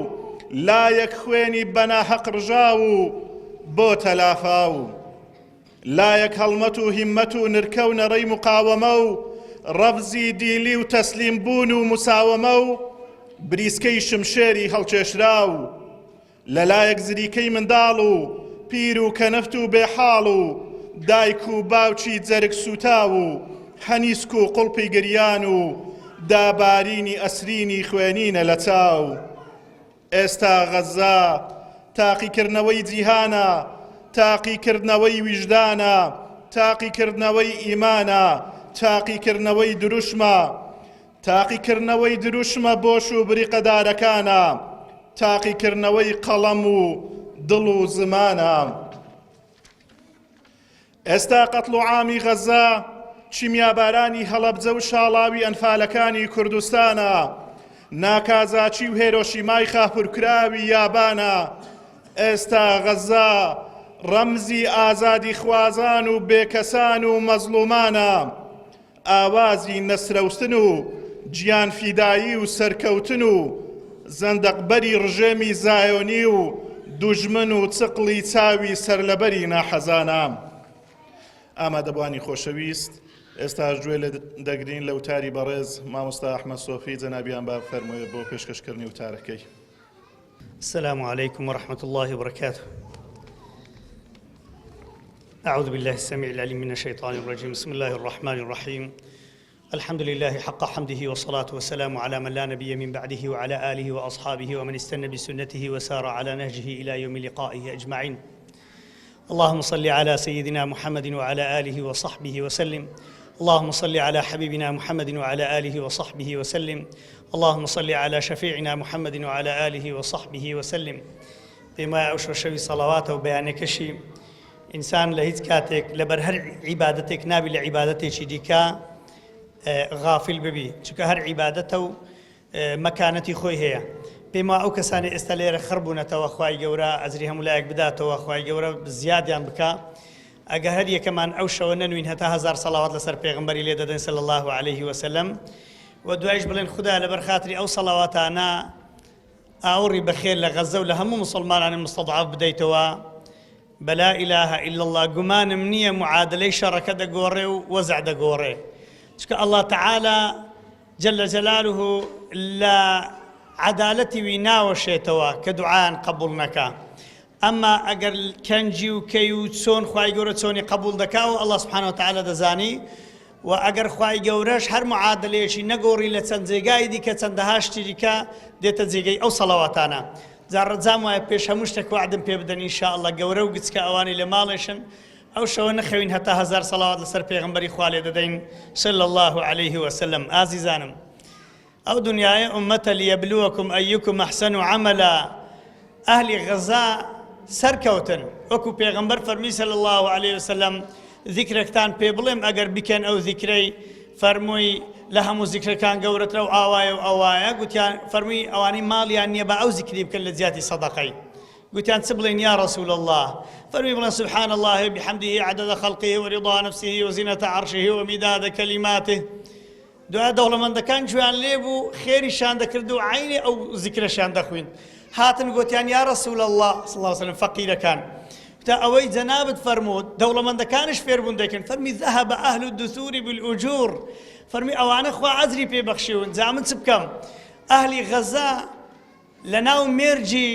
لایەک خوێنی بەناهەق ڕژاو و بۆ تەلافاو لایەک هەڵمەت و هیممەت و نرکە و نەڕەی مقاوەمە و ڕەفزی دیلی و تەسلیم بوون و مساوەمە و بریسکەی شمشێری هەڵکێشراو، لە لایەک زریکەی منداڵ و پیر و کەنەفت و بێحاڵ و دایک و باوکی جەرگ سووتاو و هەنیسک و قوڵپی گریان و دابارینی ئەسرینی خوێنینە لە چاو. ئێستا غەززە تاقیکردنەوەی جیهانە، تاقیکردنەوەی ویژدانە، تاقیکردنەوەی ئیمانە، تاقیکردنەوەی دروشمە، تاقیکردنەوەی دروشمە بۆش و بریقەدارەکانە، تاقیکردنەوەی قەڵەم و دڵ و زمانە. ئێستا قەتڵوعامی غەززە، کیمیابارانی هەڵەبجە و شاڵاوی ئەنفالەکانی کوردستانە، ناکازاکی و هێرۆشیمای خاپورکراوی یابانە، ئێستا غەززە ڕەمزی ئازادیخوازان و بێکەسان و مەزڵومانە، ئاوازی نەسرەوستن و گیانفیدایی و سەرکەوتن و زەندەقبەری ڕژێمی زایۆنی و دوژمن و چقڵی چاوی سەرلەبەری ناحەزانە. ئامادەبوانی خۆشەویست، ئێستاش گوێ لێ دەگرین لە وتاری بەڕێز مامۆستا ئەحمەد سۆفی، جەنابیان با بفەرموێ بۆ پێشکەشکردنی وتارەکەی. السلام علیکم ورحمة اللە وبرکاته. أعوذ بالله السميع العليم من الشيطان الرجيم بسم الله الرحمن الرحيم الحمد لله حق حمده والصلاة والسلام على من لا نبي من بعده وعلى آله وأصحابه ومن استنى بسنته وسار على نهجه إلى يوم لقائه أجمعين اللهم صل على سيدنا محمد وعلى آله وصحبه وسلم اللهم صل على حبيبنا محمد وعلى آله وصحبه وسلم اللهم صل على شفيعنا محمد وعلى آله وصحبه وسلم پێم وایە ئەو شەو شەوی سەڵەواتە و بەیانەکەشی ئینسان لە هیچ کاتێک لەبەر هەر عیبادەتێک نابی لە عیبادەتێکی دیکە غافل ببی چونکە هەر عیبادەتە و مەکانەتی خۆی هەیە پێم وا ئەو کەسانی ئێستا لێرە خڕ بوونەتەوە خوای گەورە ئەجری هەموو لایەک بداتەوە خوای گەورە زیادیان بکا ئەگەر هەر یەکەمان ئەو شەوە نەنوین هەتا هەزار سەڵاوات لەسەر پێغەمبەری لێ دەدەین صلی الله علیه وسلم و دوایش بڵێن خودا لەبەر خاتری ئەو سەڵاواتانە ئاوڕی بەخێر لە غەزە و لە هەموو موسڵمانانی مستضعف بدەیتەوە بە لا اله الا اللە گومانم نییە معادلەی شەڕەکە دەگۆڕێ و وەزع دەگۆڕێ چونکە اللە تعالی جل جلاله لە عەدالەتی وی ناوەشێتەوە کە دوعایان قبوڵ نەکا ئەمما ئەگەر کەنجی و کەی و چۆن خوای گەورە چۆنی قبوڵ دەکا و اللە سبحانه وتعالی دەزانی و ئەگەر خوای گەورەش هەر معادلەیەکی نەگۆڕی لە چەند جێگای دیکە چەندەها شتی دیکە دێتە جێگەی ئەو سەڵەواتانە جا ڕەجام وایە پێش هەموو شتێک وەعدم پێ بدەن ان شاء اللە گەورە و گچکە ئەوانەی لە ماڵێشن ئەو شەوە نەخەوین هەتا هەزار سەڵاوات لەسەر پێغەمبەری خوا لێ دەدەین صلی الله علیه وسلم ئازیزانم ئەو دنیایە ئوممەتە لیبلوکم ایکم احسن عملا ئەهلی غەزا سەرکەوتن وەکو پێغەمبەر فەرمی صلی الله علیه وسلم ذیکرێکتان پێ بڵێم ئەگەر بیکەن ئەو ذیکرەی فەرمووی لە هەموو زیکرەکان گەورەترە و ئاوایە و ئەوایە گوتیان فەرمووی ئەوانەی ماڵیان نییە بە ئەو زیکری بکەن لە جیاتی سەدەقەی گوتیان چ بڵێن یا رسول الله فەرمی بڵێن سبحان الله بحمده عدد خلقه ورضا نفسه وزنة عرشه ومداد كلماته دوای دەوڵەمەندەکان گوێیان لێ بوو خێریشان دەکرد و عەینی ئەو زیکرەشیان دەخویند هاتن گۆتیان یا رسول اللە صلی اللە علیه وسلم فەقیرەکان تا ئەوەی جەنابت فەرمووت دەوڵەمەندەکانش فێربوون دەکەن فەرمی ذهب اهل الدثور بالاجور فەرمی ئەوانە خوا ئەجری پێ بەخشیون جا من چ بکەم ئەهلی غەزە لەناو مێرگی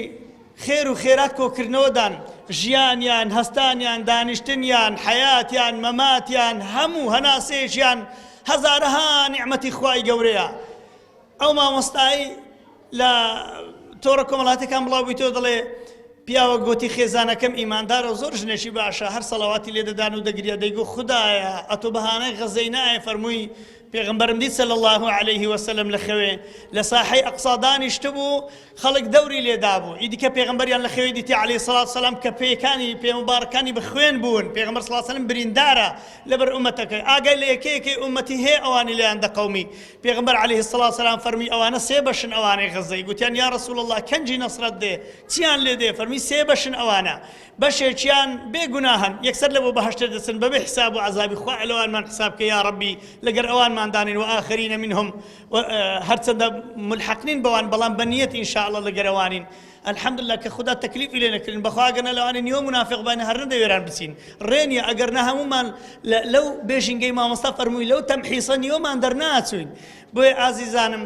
خێر و خێرات کۆکردنەوەدان، ژیانیان، هەستانیان، دانیشتنیان، حەیاتیان، مەماتیان، هەموو هەناسەیەکیان هەزارەها نیعمەتی خوای گەورەیە. ئەو مامۆستای لە تۆڕە کۆمەڵاتیەکان بڵاو بوویتەوە دەڵێ پیاوە گۆتی خێزانەکەم ئیماندارە و زۆر ژنێکی باشە هەر سەڵەواتی لێ دەدان و دەگریا دەیگۆ خودایە ئەتۆ بەهانای غەزەی نایە فەرمووی پێغەمبەرم دیت صلی اللە علیه وسلم لە خەوێ لە ساحەی ئەقصا دانیشتبوو خەڵک دەوری لێدابوو ئیدی کە پێغەمبەریان لە خەوێ دیتی علیه الصلاة والسلام کە پێیەکانی پێ مبارەکانی بە خوێن بوون پێغەمبەر صلی اللە علیه وسلم بریندارە لەبەر ئومەتەکەی ئاگای لە یەکە یەکەی ئومەتی هەیە ئەوانی لێیان دەقەومی پێغەمبەر علیه الصلاة والسلام فەرمی ئەوانە سێ بەشن ئەوانەی غەزەی گوتیان یا رسول الله کەنجی نەسرەت دێ چیان لێ دێ فەرمی سێ بەشن ئەوانە بەشێکیان بێ گوناهن یەکسەر لە بۆ بەهەشتێ دەچن بەبێ حساب و عەزابی خوا لەوانمان حساب کە یا ڕەبی لەگەر ئەوانمان دانێن و آخرین منهم هەرچەندە ملحق نین بەوان بەڵام بە نیەت ان شاء الله لەگەر ئەوانین الحمدلله کە خودا تەکلیفی لێ نەکردین بەخوا ئەگەر نە لەوانەیە نیوە منافق باین هەر نەدەوێران بچین ڕێ نییە ئەگەر نە هەموومان لەو بێژینگەی مامۆستا فەرمووی لەو تەمحیصە نیوەمان دەرناچوین بۆیە ئازیزانم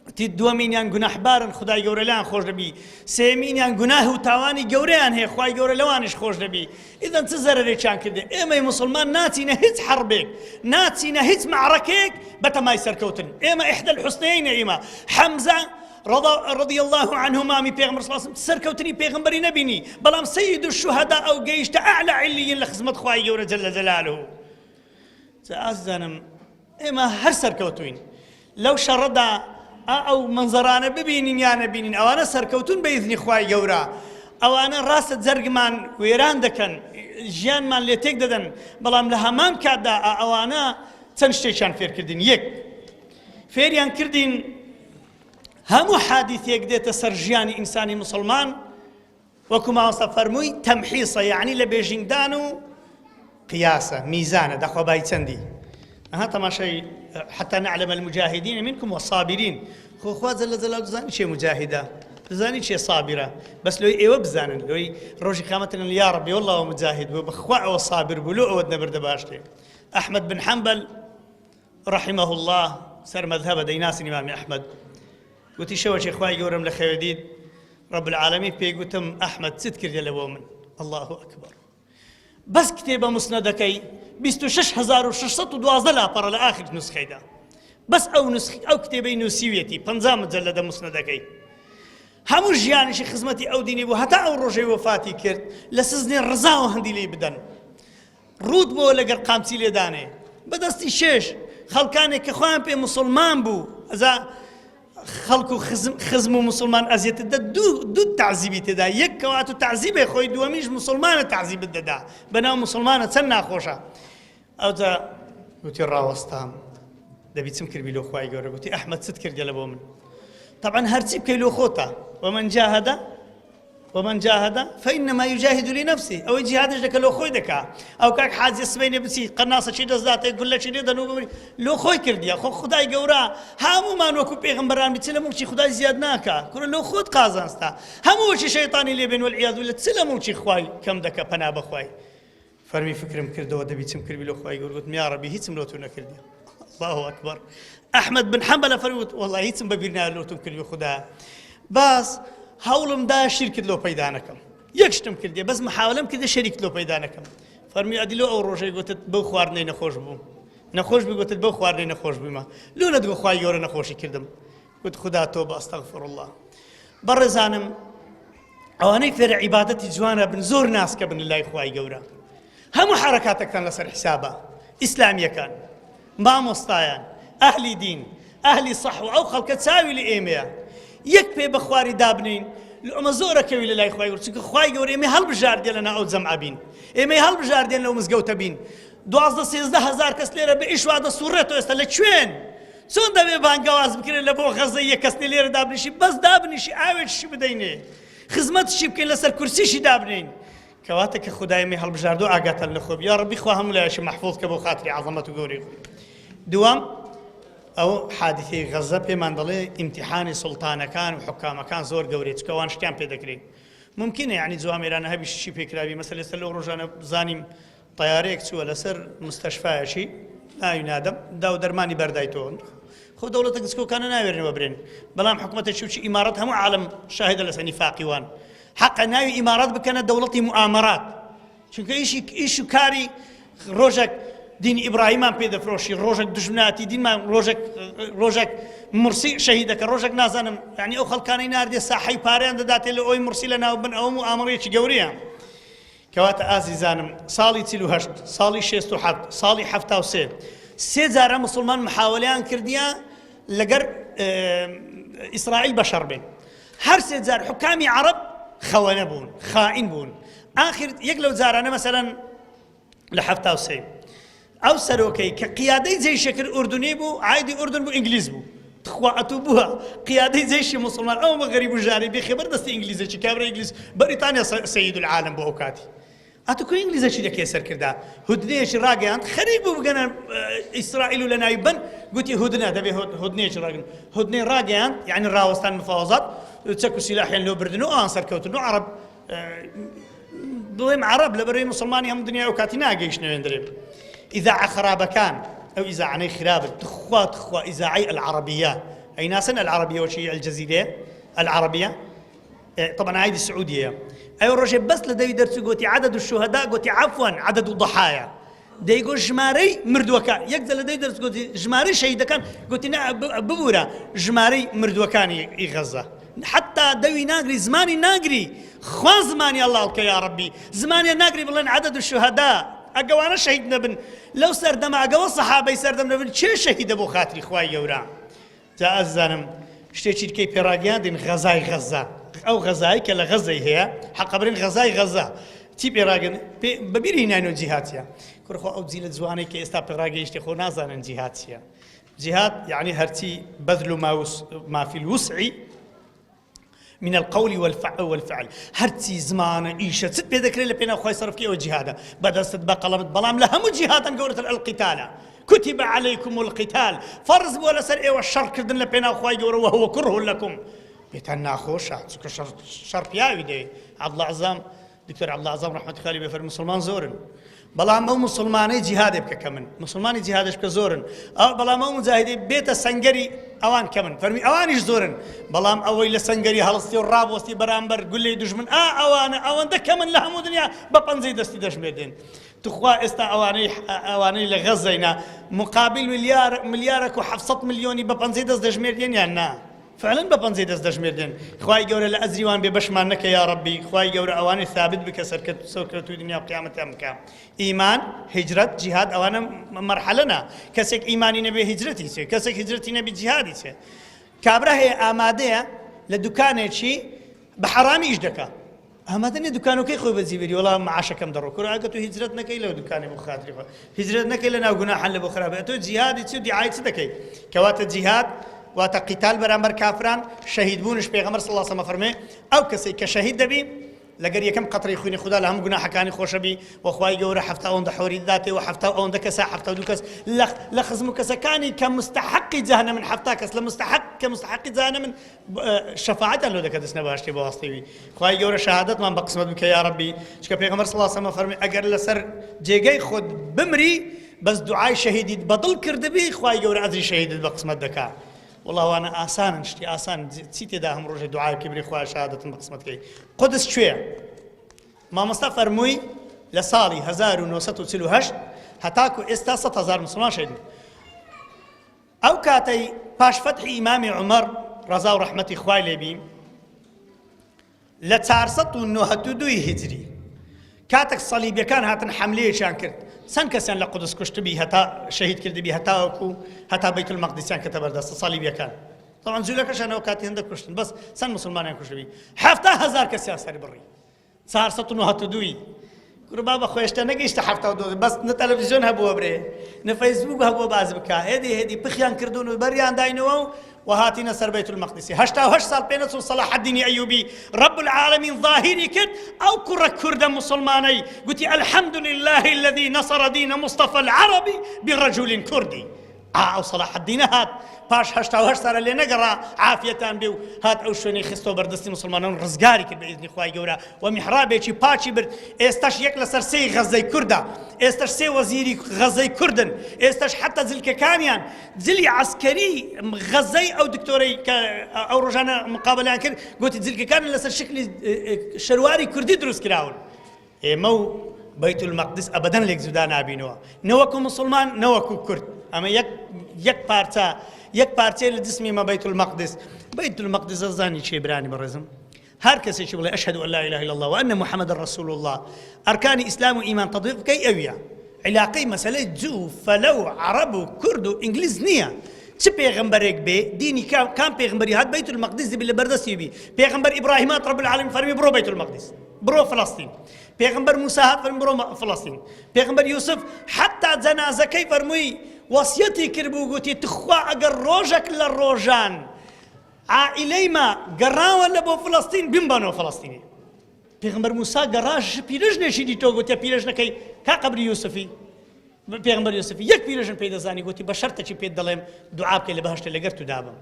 وتی، دووەمینیان گوناحبارن خودای گەورە لێیان خۆش دەبی، سێیەمینیان گوناه و تاوانی گەورەیان هەیە خوای گەورە لەوانیش خۆش دەبی، ئیذەن چ زەرەرێکیان کردێ، ئێمەی موسڵمان ناچینە هیچ حەڕبێک، ناچینە هیچ مەعڕەکەیەک بەتەمای سەرکەوتن، ئێمە احدى الحسنیین ئیمە، حەمزە رضی اللە عنه مامی پێغەمبەر صلی اللە علیه وسلم سەرکەوتنی پێغەمبەری نەبینی، بەڵام سید الشهداء و گەیشتە اعلی علیین لە خزمەت خوای گەورە جل جلاله. جا ئازیزانم ئێمە هەر سەرکەوتوین لەو شەڕەدا ئا ئەو مەنزەرانە ببینین یا نەبینین ئەوانە سەرکەوتون بە ئیزنی خوای گەورە ئەوانە ڕاستە جەرگمان وێران دەکەن ژیانمان لێ تێک دەدەن بەڵام لە هەمان کاتدا ئا ئەوانە چەند شتێکیان فێرکردین یەک فێریان کردین هەموو حادیثێک دێتە سەر ژیانی ئینسانی مسلمان وەکو مامۆستا فەرمووی تەمحیصە یەعنی لە بێژینگدان و قیاسە میزانە دەخوا بای چەندی ئەها تەماشای حتى نعلم المجاهدین منكم والصابرین خۆ خوا جل جلاله دەزانی چێ مجاهدە دەزانی چێ صابرە بەس لۆی ئێوە بزانن لۆی ڕۆژی قیامەتن یا ربی والله مجاهد بوو بەخوا ئەوە صابر بوو لۆ ئەوەت نەبردە باشتێ ئەحمەد بن حەنبەل رحمه الله سەر مەذهبە دەیناسین ئیمامی ئەحمەد گوتی شەوەکی خوای گەورەم لە خەوێ دیت رب العالمین پێی گوتم ئەحمەد چت کردە لە بۆ من الله اکبر. بەس کتێبە مسندەکەی 26612 لاپەڕە لە ئاخر نسخەیدا بەس ئەو نسخ ئەو کتێبەی نووسیویەتی 50 مجلدە مسندەکەی هەموو ژیانیشی خزمەتی ئەو دینی بوو هەتا ئەو ڕۆژەی وەفاتی کرد لە سزنێ ڕزاوە هەندی لی بدەن ڕووت بۆ لەگەر قامچی لێدانێ بەدەستی شێش خەڵکانێک کە خۆیان پێ مسلمان بوو ئەزا خەڵک و خزم و مسلمان ئەزیێتت دە دوو دوو تعزیبی تێدا یەک کەوات و تعزیبێ خۆی دووەمیش مسلمانە تعزیبت دەدا بەناو مسلمانە چەند ناخۆشە ئەوجا گوتی ڕاوەستام دەبی چم کردبی لۆ خوای گەورە گوتی ئەحمەد چت کردە لە بۆ من طبعا هەرچی بکەی لۆ خۆتە ومن جاهد ومن جاهد فإنما يجاهد لنفسه ئەوەی جیهادش دەکە لۆ خۆی دەکا ئەو کاک حاجی سبەینێ بچی قەناسەکی دەست داتێ گولەکی لێ دەن و ببری لۆ خۆی کردیە خۆ خدای گەورە هەموومان وەکو پێغەمبەران بی چ لە موڵکی خدای زیاد ناکا کورە لۆ خۆت قازانستا هەموو وەکی شەیتانی لێ بێن والعیاذ بالله چ لە موڵکی خوای کەم دەکە پەنا بەخوای فەرمی فکرم کردەوە دەبی چم کردبی لۆ خوای گەورە گوتم یا ڕەبی هیچم لۆ تو نەکردی الله اکبر ئەحمد بن حنبل فەرمی وت والله هیچم بەبیر نایە لۆ تم کردی خودا باس هەوڵم دا شیرکت لۆ پەیدا نەکەم یەک شتم کردی بەس محاولەم کردی شەریکت لۆ پەیدا نەکەم فەرمی ئەدی لۆ ئەو ڕۆژەی گوتت بەو خواردنەی نەخۆش بووم نەخۆش بووی گوتت بەو خواردنەی نەخۆش بوویمە لۆ نەتگۆ خوای گەورە نەخۆشی کردم گوت خودا تۆبە استغفر الله بەڕێزانم ئەوانەی فێرە عیبادەتی جوانە بن زۆر ناسکە بن لای خوای گەورە هەموو حرەکاتەکان لەسەر حسابە ئیسلامیەکان مامۆستایان ئەهلی دین ئەهلی سەح و ئەو خەڵکە چاوی لە ئێمەیە یەک پێ بەخواری دابنین ئەمە زۆرە کەوی لە لای خوای گەورە چونکە خوای گەورە ئێمەی هەڵبژاردێ لەنا ئەو جەمعە بین ئێمەی هەڵبژاردێن لەو مزگەوتە بین 12 13 هەزار کەس لێرە بە ئیش وا دەسوڕێتەوە ئێستا لە کوێن چۆن دەبێ بانگەواز بکرێت لە بۆ غەزە یەک کەس نیە لێرە دابنیشی بەس دابنیشی ئاوێکشی بدەینێ خزمەتشی بکەین لەسەر کورسیشی دابنین کەواتە کە خدای می هەڵبژاردو ئاگاتان لە خۆ یا ڕەبی خوا هەموو لایەکی مەحفوظ کە بۆ خاتری عەزەمەت و گەورەی خۆی دووەم ئەو حادثەی غەزە پێمان دەڵێ ئیمتیحانی سوڵتانەکان و حکامەکان زۆر گەورەیە چونکە ئەوان شتیان پێ دەکرێت ممکنە یعنی جوامێرانە هەبیشی پێکراوی مەسەل ئێستا لەو ڕۆژانە زانیم تەیارەیەک چووە لەسەر مستەشفایەکی ناوی نادەم دا و دەرمانی بەردایتەوە خۆ دەوڵەتە گچکۆکانە ناوێرنەوە برێن بەڵام حکوومەتە چوچی ئیمارەت هەموو عالم شاهدە لەسەر نیفاقی وان حەقە ناوی ئیمارەت بکەنە دەوڵەتی موئامەرات چونکە ئیشی ئیش و کاری ڕۆژێک دین ئیبراهیمان پێ دەفرۆشی ڕۆژێک دژمناتی دینمان ڕۆژێک ڕۆژێک مرسی شەهیدەکە ڕۆژێک نازانم یعنی ئەو خەڵکانەی ناردێ ساحەی پارەیان دەداتێ لە ئەوی مرسی لە ناو بن ئەوە موئامەرەیەکی گەورەیە کەواتە ئازیزانم ساڵی 48 ساڵی 67 ساڵی 73 سێ جارە مسلمان محاولەیان کردیە لەگەر ئیسرائیل بەشەڕ بێن هەر سێ جار حکامی عەرەب خەوەنە بوون خائین بوون ئاخر یەک لەو جارانە مەسەلەن لە 73 ئەو سەرۆکەی کە قیادەی جەیشە کرد ئوردنی بوو عایدی ئوردن بوو ئینگلیز بوو تخوا ئەتوو بووە قیادەی جەیشی مسلمان ئەو بە غەریب و ژاری بێخەبەر دەستی ئینگلیزێکی کابرا ئینگلیز بەریتانیا سەید العالم بۆ ئەو کاتی ئەتو کو ئینگلیزەکی دەکەی سەرکردە هودنەیەکی ڕاگەیاند خەریک بوو بگەنە ئیسرائیل و لەناوی بن گوتی هودنە دەبێ هودنەیەکی ڕاگرن هودنەی ڕاگەیاند یعنی ڕاوەستان مفاوەزات چەک و سیلاحیان لۆ بردن و ئەوان سەرکەوتن و عەرەب بڵێم عەرەب لەبەرەی مسلمانی هەموو دنیا ئەو کاتی ناگەیشتنە وێندرێ ئیزاعە خرابەکان ئەو ئیزاعانەی خرابن تخوا تخوا ئیزاعی العربیە ئەی ناسن العربیە وەچی الجزیرەیە العربیە طبعا عایدی سعودیەیە ئەو ڕۆژێ بەس لە دەوی دەرچوو گوتی عدد الشهداء گوتی عفوا عدد الضحايا دەیگۆ ژمارەی مردووەکان یەک لە دەی دەرس گوتی ژمارەی شەهیدەکان گوتی نا ببوورە ژمارەی مردووەکانی ئی غەزە حتا دەوی ناگری زمانی ناگری خوا زمانی ئەڵڵ کە یا ڕەبی زمانیان ناگری بڵێن عدد الشهداء ئەگەوانە شەهید نەبن لەو سەردەمە ئەگەوە سەحابەی سەردەم نەبن چێ شەهیدە بۆ خاتری خوای گەورە جا ئازیزانم شتێکی دیکەی پێڕاگەیاندین غەزای غەزە ئەو غەزایی کە لە غەزەی هەیە حەقە برێن غەزای غەزە چی پێڕاگەن بەبیری ناینۆ جیهاد چیە کوڕخۆ ئەو جیلە جوانەی کە ئێستا پێڕاگەیشتی خۆ نازانن جیهاد چیە جیهاد یعنی هەرچی بەذل و ما في الوسع من القول والفعل هەرچی زمانە ئیشە چت پێ دەکرێت لە پێناو خوای سەرفکی ئەوە جیهادە بەدەستت بە قەڵەمت بەڵام لە هەموو جیهادان گەورەتر القتالە كتب عليكم القتال فەرز بووە لەسەر ئێوە شەڕکردن لە پێناو خوای گەورە وهو كره لكم پێتان ناخۆشە چونکە شەڕ پیاوی دەوێت عەبدوڵڵا عەزام دکتۆر عەبدوڵڵا عەزام ڕەحمەتی خوای لێ بێ فەرمی مسلمان زۆرن بەڵام ئەو مسلمانەی جیهادێ بکە کە من مسلمانی جیهادش بکە زۆرن ئەو بەڵام ئەو مجاهیدەی بێتە سەنگەری. ئەوان کەمن فەرمی ئەوانیش زۆرن بەڵام ئەوەی لە سەنگەری هەڵستی و ڕابۆستی بەرامبەر گولەی دوژمن ئا ئەوانە ئەوەندە کەمن لە هەموو دنیا بە پەنجەی دەستی دەژمێردێن توخوا ئێستا ئەوانەی ئەوانەی لە غەزەینا مقابل ملیار ملیارەک و 700 ملیۆنی بە پەنجەی دەست دەژمێردێن یان نا فعلا بە پەنجەی دەست دەژمێردێن خوای گەورە لە ئەجری وان بێ بەشمان نەکە یا ڕەبی خوای گەورە ئەوانەی ثابت بکە سەرکەت سەرکەوتووی دنیا و قیامەتیان بکە ئیمان هیجرەت جیهاد ئەوانە مەرحەلەنە کەسێک ئیمانی نەبێ هیجرەتی چێ کەسێک هیجرەتی نەبی جیهادی چێ کابرا هەیە ئامادەیە لە دوکانێکی بە حەرامی ئیش دەکا ئامادە نیە دوکانەکەی خۆی بەجی بێری وەڵا معاشەکەم دەڕۆ کورە ئەگە تۆ هیجرەت نەکەی لەو دوکانی بۆ خاتری خۆ هیجرەت نەکەی لە ناو گوناحان لە بۆ خراپە تۆ جیهادی چی و دیعای چ دەکەی کەواتە جیهاد واتە قیتال بەرامبەر کافران شەهید بوونش پێغەمبەر صلی الله علیه و فەرمێ ئەو کەسەی کە شەهید دەبی لەگەر یەکەم قەترەی خوینی خودا لە هەموو گوناحەکانی خۆشەبی و خوای گەورە حەفتا ئەوەندە حۆری داتێ و حەفتا ئەوەندە کەسە حەفتا دوو کەس لە خزم و کەسەکانی کە مستحقی جەهەنەمن حەفتا کەس لە مستحق کە مستحقی جەهەنەمن شەفاعەتیان لۆ دەکە دەچنە بەهەشتی بە واسطەی وی خوای گەورە شەهادەتمان بە قسمەت بکە یا ڕەبی چونکە پێغەمبەر صلی الله علیه و فەرمی ئەگەر لەسەر جێگەی خۆت بمری بەس دوعای شەهیدیت بەدڵ کردبی خوای گەورە ئەجری شەهیدت بە قسمەت دەکا وەڵا وانە ئاسانن شتی ئاسان چی تێدا هەم ڕۆژێ دوعای بکەی بری خوای شەهادەتم بە قسمەت کەی قودس کوێیە مامۆستا فەرمووی لە ساڵی 1948 هەتاکو ئێستا 100 هزار مسلمان شەهید بوون ئەو کاتەی پاش فەتحی ئیمامی عومەر ڕەزا و ڕەحمەتی خوای لێ بی لە 492 هیجری کاتێک سەلیبیەکان هاتن حەملەیەکیان کرد چەند کەسیان لە قودس کوشتبی هەتا شەهید کردبی هەتاوەکو هەتا بەیت المەقدسیان کردە بەردەستە سەلیبیەکان طبعا جوولەکەشان ئەو کاتی هەندە کوشتن بەس چەند مسلمانیان کوشتبی 70 هەزار کەسیان سەر بڕی 492 ی کورە بابە خۆ هێشتا نەگەیشتە 72 بەس نە تەلەڤیزیۆن هەبووە برێ نە فەیسبوک هەبووە باز بکا هێدی هێدی پخیان کردوون و بەریان داینەوە و و هاتینە سەر بەیت المەقدسی 88 ساڵ پێ نەچوو سەلاح الدینی ئەیوبی رب العالمین ظاهری کرد ئەو کوڕە کوردە موسڵمانەی گوتی الحمد لله الذي نصر دین مصطفى العربي برجل كردي ئا ئەو سەڵاحەدینە هات پاش 88 سالە لێ نەگەڕا عافیەتان بێ و هات ئەو شوێنەی خستەوە بەردەستی موسڵمانان و ڕزگاری کرد بە ئیزنی خوای گەورە و میحرابێکی پاکی برد ئێستاش یەک لەسەر سێی غەزەی کوردە ئێستاش سێ وەزیری غەزەی کوردن ئێستاش حتا جلکەکانیان جلی عەسکەری غەزەی ئەو دکتۆرەی کە ئەو ڕۆژانە مقابلیان کرد گوتی جلکەکان لەسەر شکلی شەرواری کوردی دروست کراون ئێمە و بەیت المەقدس ئەبەدەن لێک جودا نابینەوە نە وەکو موسڵمان نە وەکو کورد ئەمە یەک یەک پارچە یەک پارچەیە لە جسمی مە بەیت المەقدس بەیت المەقدس ئەزانی چێ برانی بەڕێزم هەر کەسێکی بڵێ ئەشهد ان لا اله الا الله وان محمد رسول الله ئەرکانی ئیسلام و ئیمان تطبیق بکەی ئەویە علاقەی مەسەلەی جوو فەلە و عەڕەب و کورد و ئینگلیز نییە چ پێغەمبەرێک بێ دینی کام کام پێغەمبەری هات بەیت المەقدس بی لە بەردەستی بی پێغەمبەر ئیبراهیم هات رب العالمین فەرمی بڕۆ بەیت المەقدس بڕۆ فلستین پێغەمبەر موسا هات فەرمی بڕۆ فلستین پێغەمبەر یوسف حتا جەنازەکەی فەرمووی وەسیەتی کردبوو گوتی تخوا ئەگەر ڕۆژێک لە ڕۆژان عائیلەی ما گەڕاوە لە بۆ فلستین بمبەنەوە فلستینی پێغەمبەر موسا گەڕا پیرەژنێکی دیتەوە گوتیە پیرەژنەکەی کا قەبری یوسفی پێغەمبەر یوسفی یەک پیرەژن پێی دەزانی گوتی بە شەرتێکی پێت دەڵێم دوعا بکەی لە بەهەشتە لەگەر تو دابم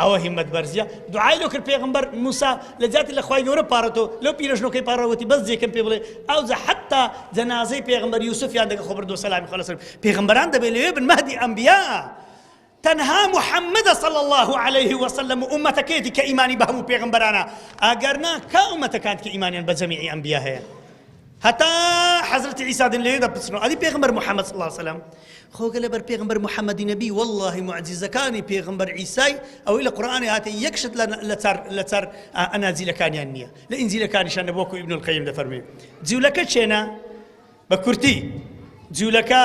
ئەوە هیمەت بەرزیە دوعای لۆ کرد پێغەمبەر موسا لە جاتی لە خوای گەورە پارەتەوە لەو پیرەژنۆکەی پاڕەوەتی بەس جێکەم پێ بڵێ ئەوجا حتا جەنازەی پێغەمبەر یوسفیان دەگە خۆ بردو سەلامی خوا لەسەر پێغەمبەران دەبێ لەوێ بن مەهدی ئەنبیا تەنها محمدە صلی اللە علیه وسلم و ئومەتەکەیەتی کە ئیمانی بە هەموو پێغەمبەرانە ئەگەر نا کا ئومەتەکان کە ئیمانیان بە جەمیعی ئەنبیا هەیە هەتا حەزرەتی عیسا دن لێ دەپچنەوە ئەدی پێغەمبەر محمد صلی الله علیه وسلم خۆگە لەبەر پێغەمبەر محمدی نەبی واللهی معجزەکانی پێغەمبەر عیسای ئەوەی لە قورئانی هاتە یەک شت لە چار ئەناجیلەکانیان نییە لە ئینجیلەکانیشان نەبوو وەکو ئیبن القیم دەفەرمێ جیولەکە چێنە بە کورتی جیولەکە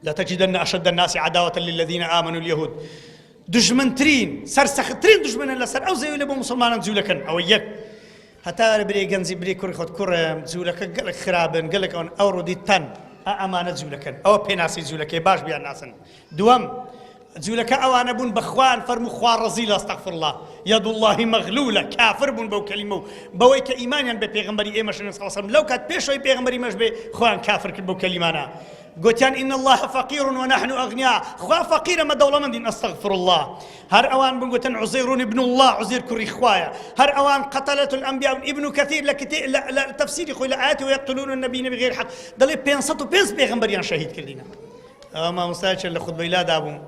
لتجدن اشد الناس عداوة للذین آمنوا اليهود دژمنترین سەرسەختترین دژمنن لەسەر ئەو زەوی لە بۆ مسلمانان جوولەکەن ئەوە یەک هەتا برێ گەنجی برێ کوڕی خۆت کوڕم جوولەکە گەلک خرابن گەلک ئەون ئەو ڕودی تەن ئەمانە جوولەکەن ئەوە پێناسی جوولەکەی باش بیان ناسن دووەم جوولەکە ئەوانە بوون بەخوان فەرمو خوا ڕەزی لە استغفر الله يد الله مغلولە کافر بوون بەو کەلیمە و بەوەی کە ئیمانیان بە پێغەمبەری ئێمەش صلی الله علیه و سلم لەو کات پێشەوەی پێغەمبەری مەش بێ خۆیان کافر کرد بەو کەلیمانە گوتیان ان اللە فقیر ونحن اغنیاء خوا فەقیرە مە دەوڵەمەندین استغفر اللە هەر ئەوان بوون گوتن عزیر ابن اللە عزیر کوڕی خوایە هەر ئەوان قتلة الانبیاء ابن کثیر لە کتێ لە تەفسیری خۆی لە ئایەتی ويقتلون النبیین بغیر حق دەڵێ 505 پێغەمبەریان شەهید کردینە ئەوە مامۆستایەکیان لە خوتبەی لادا بووم.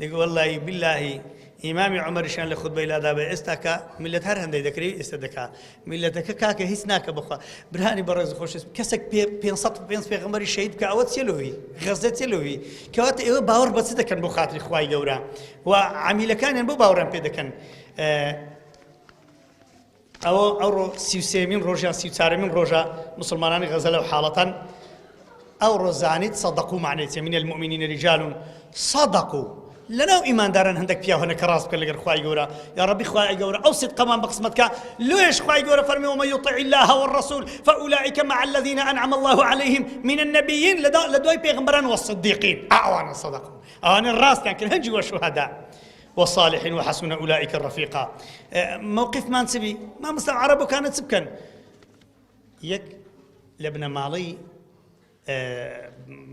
دەگو واللهی باللهی ئیمامی عومەریشیان لە خوتبەی لادا بێ ئێستاکە میلەت هەر هەندەی دەکرێ ئێستا دەکا میلەتەکە کاکە هیچ ناکە بخوا برانی بەڕێز خۆشەویست کەسێک پێ 505 پێغەمبەری شەهید بکە ئەوە چیە لۆوی غەزە چیە لۆوی کەواتە ئێوە باوەڕ بە چ دەکەن بۆ خاتری خوای گەورە و عەمیلەکانیان بۆ باوەڕیان پێ دەکەن ئەوە ئەوڕۆ 33مین ڕۆژ یان 34مین ڕۆژە مسلمانانی غەزە لەو حاڵەتەن ئەوڕۆ زانیت صدقوا معنی چیە من المؤمنین رجال صدقوا لەناو ئیمانداران هەندێک پیاو هەنە کە ڕاست بکەن لەگەر خوای گەورە یا ڕەبی خوای گەورە ئەو صدقەمان بە قسمەت کە لۆیش خوای گەورە فەرمی ومن یطع الله والرسول فأولئك مع الذين أنعم الله عليهم من النبيين لە دوای پێغەمبەران والصدیقین ئەوانە صدقوا ئەوانە ڕاستیان کرد هەنجی وشهداء والصالحین وحسن أولئك رفیقا موقفمان چ بی مامۆستا عەرەبەکانە چ بکەن یەک لە بنەماڵەی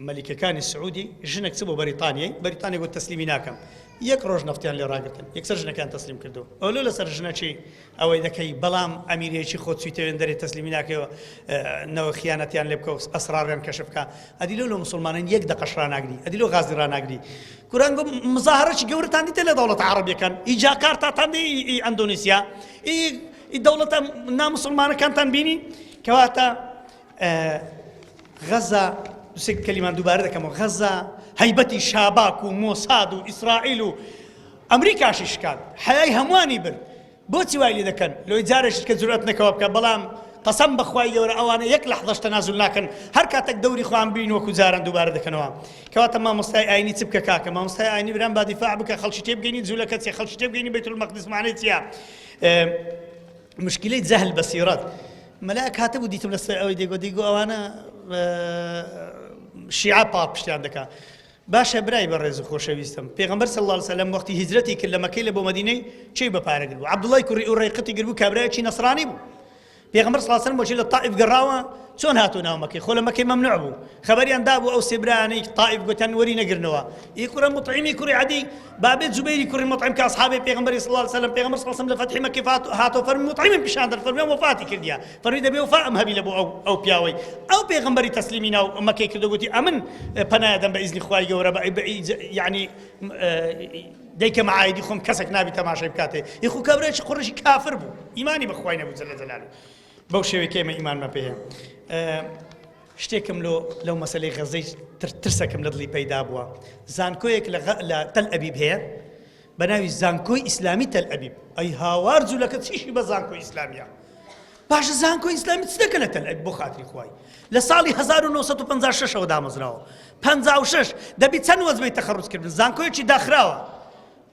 مەلیکەکانی سعودی ژنێک چ بۆ بەریتانیای بەریتانیا گوت تەسلیمی ناکەم یەک ڕۆژ نەفتیان لێ ڕاگرتن یەکسەر ژنەکان تەسلیم کردو ئەولۆ لەسەر ژنەکی ئەوەی دەکەی بەڵام ئەمیرێکی خۆ چیتەوێن دەرێ تەسلیمی ناکەیەوە نەوە خیانەتیان لێ بکە و ئەسراڕیان کەشف بکە ئەدی لۆ لە مسلمانان یەک دەقەش ڕاناگری ئەدی لۆ غازی ڕاناگری کوران گۆ مزاهرەی گەورەتان دیتە لە دەوڵەتە عەڕەبیەکان ئی جاکارتاتان دی ئی ئەندۆنیسیا ئی ئی دەوڵەتە نامسلمانەکانتان بینی کەواتە غەزە دوسێک کەلیمان دووبارە دەکەمەوە غەزە هەیبەتی شاباک و مۆساد و ئیسرائیل و ئەمریکاشی شکاند حەیای هەمووانی برد بۆچی وای لێ دەکەن لۆی جارێکیش کە جورئەت نەکەوە بکە بەڵام قەسەم بەخوای گەورە ئەوانە یەک لەحزەش تەنازول ناکەن هەر کاتێک دەوری خۆیان بین وەکو جاران دووبارە دەکەنەوە کەواتە مامۆستای ئاینی چ بکە کاکە مامۆستای ئاینی برام با دیفاع بکە خەڵکی تێبگەینی جوولەکە چیە خەڵکی تێبگەینی بەیت المەقدس معنی چیە مشکلەی جەهل بەسیرەت مەلاک هاتبوو دیتم لەسەر ئەوەی دەیگۆ دیگۆ ئەوانە شیعە پاڵپشتیان دەکا باشە برای بەڕێز و خۆشەویستم پێغەمبەر صلی اللە علیە وسلم وەختی هیجرەتی کرد لە مەکەی لە بۆ مەدینەی چێی بە پارە گربوو عەبدوڵای کوڕی ئوڕەیقتی گربوو کابرایەکی نەسرانی بوو پێغەمبەر صلی اللە علیه وسلم بۆچی لە تائیف گەڕاوە چۆن هاتوو ناو مەکەی خۆ لە مەکەی مەمنوع بوو خەبەریان دابوو ئەو سێ برایانەی تائیف گوتیان وەری نەگرنەوە ئی کوڕە موطعیمی کوڕی عەدی بابێ جوبەیری کوڕی موطعیم کە ئەصحابی پێغەمبەری صلی اللە علیه وسلم پێغەمبەر صلی اللە علیه وسلم لە فەتحی مەکەی هاتۆ فەرمی موطعیمم پیشان دەر فەرمی وەفاتی کردیە فەرمی دەبێ وەفا ئەم هەبی لە بۆ ئەو ئەو پیاوەی ئەو پێغەمبەری تەسلیمی ناو مەکەی کردو گوتی ئەمن پەنای دەم بە ئیزنی خوای گەورە بە یعنی دەیکەمە عایدی خۆم کەسێک نابی تەماشای بکاتێ یخو کابرایەکی قوڕشی کافر بوو ئیمانی بە خوای نەبوو جل جلاله بەو شێوەیە کە ئێمە ئیمانمان پێ هەیە شتێکم لۆ لەو مەسلەی غەزەی ترسەکەم لە دڵی پەیدا بووە زانکۆیەک لە تەل ئەبیب هەیە بە ناوی زانکۆی ئیسلامی تەل ئەبیب ئەی هاوار جوولەکە چیشی بە زانکۆی ئیسلامیە باشە زانکۆی ئیسلامی چ دەکە لە تەل ئەبیب بۆ خاتری خوای لە ساڵی 1956ەوە دامەزراوە 56 دەبی چەند وەجبەی تەخەڕوج کردن زانکۆیەکی داخراوە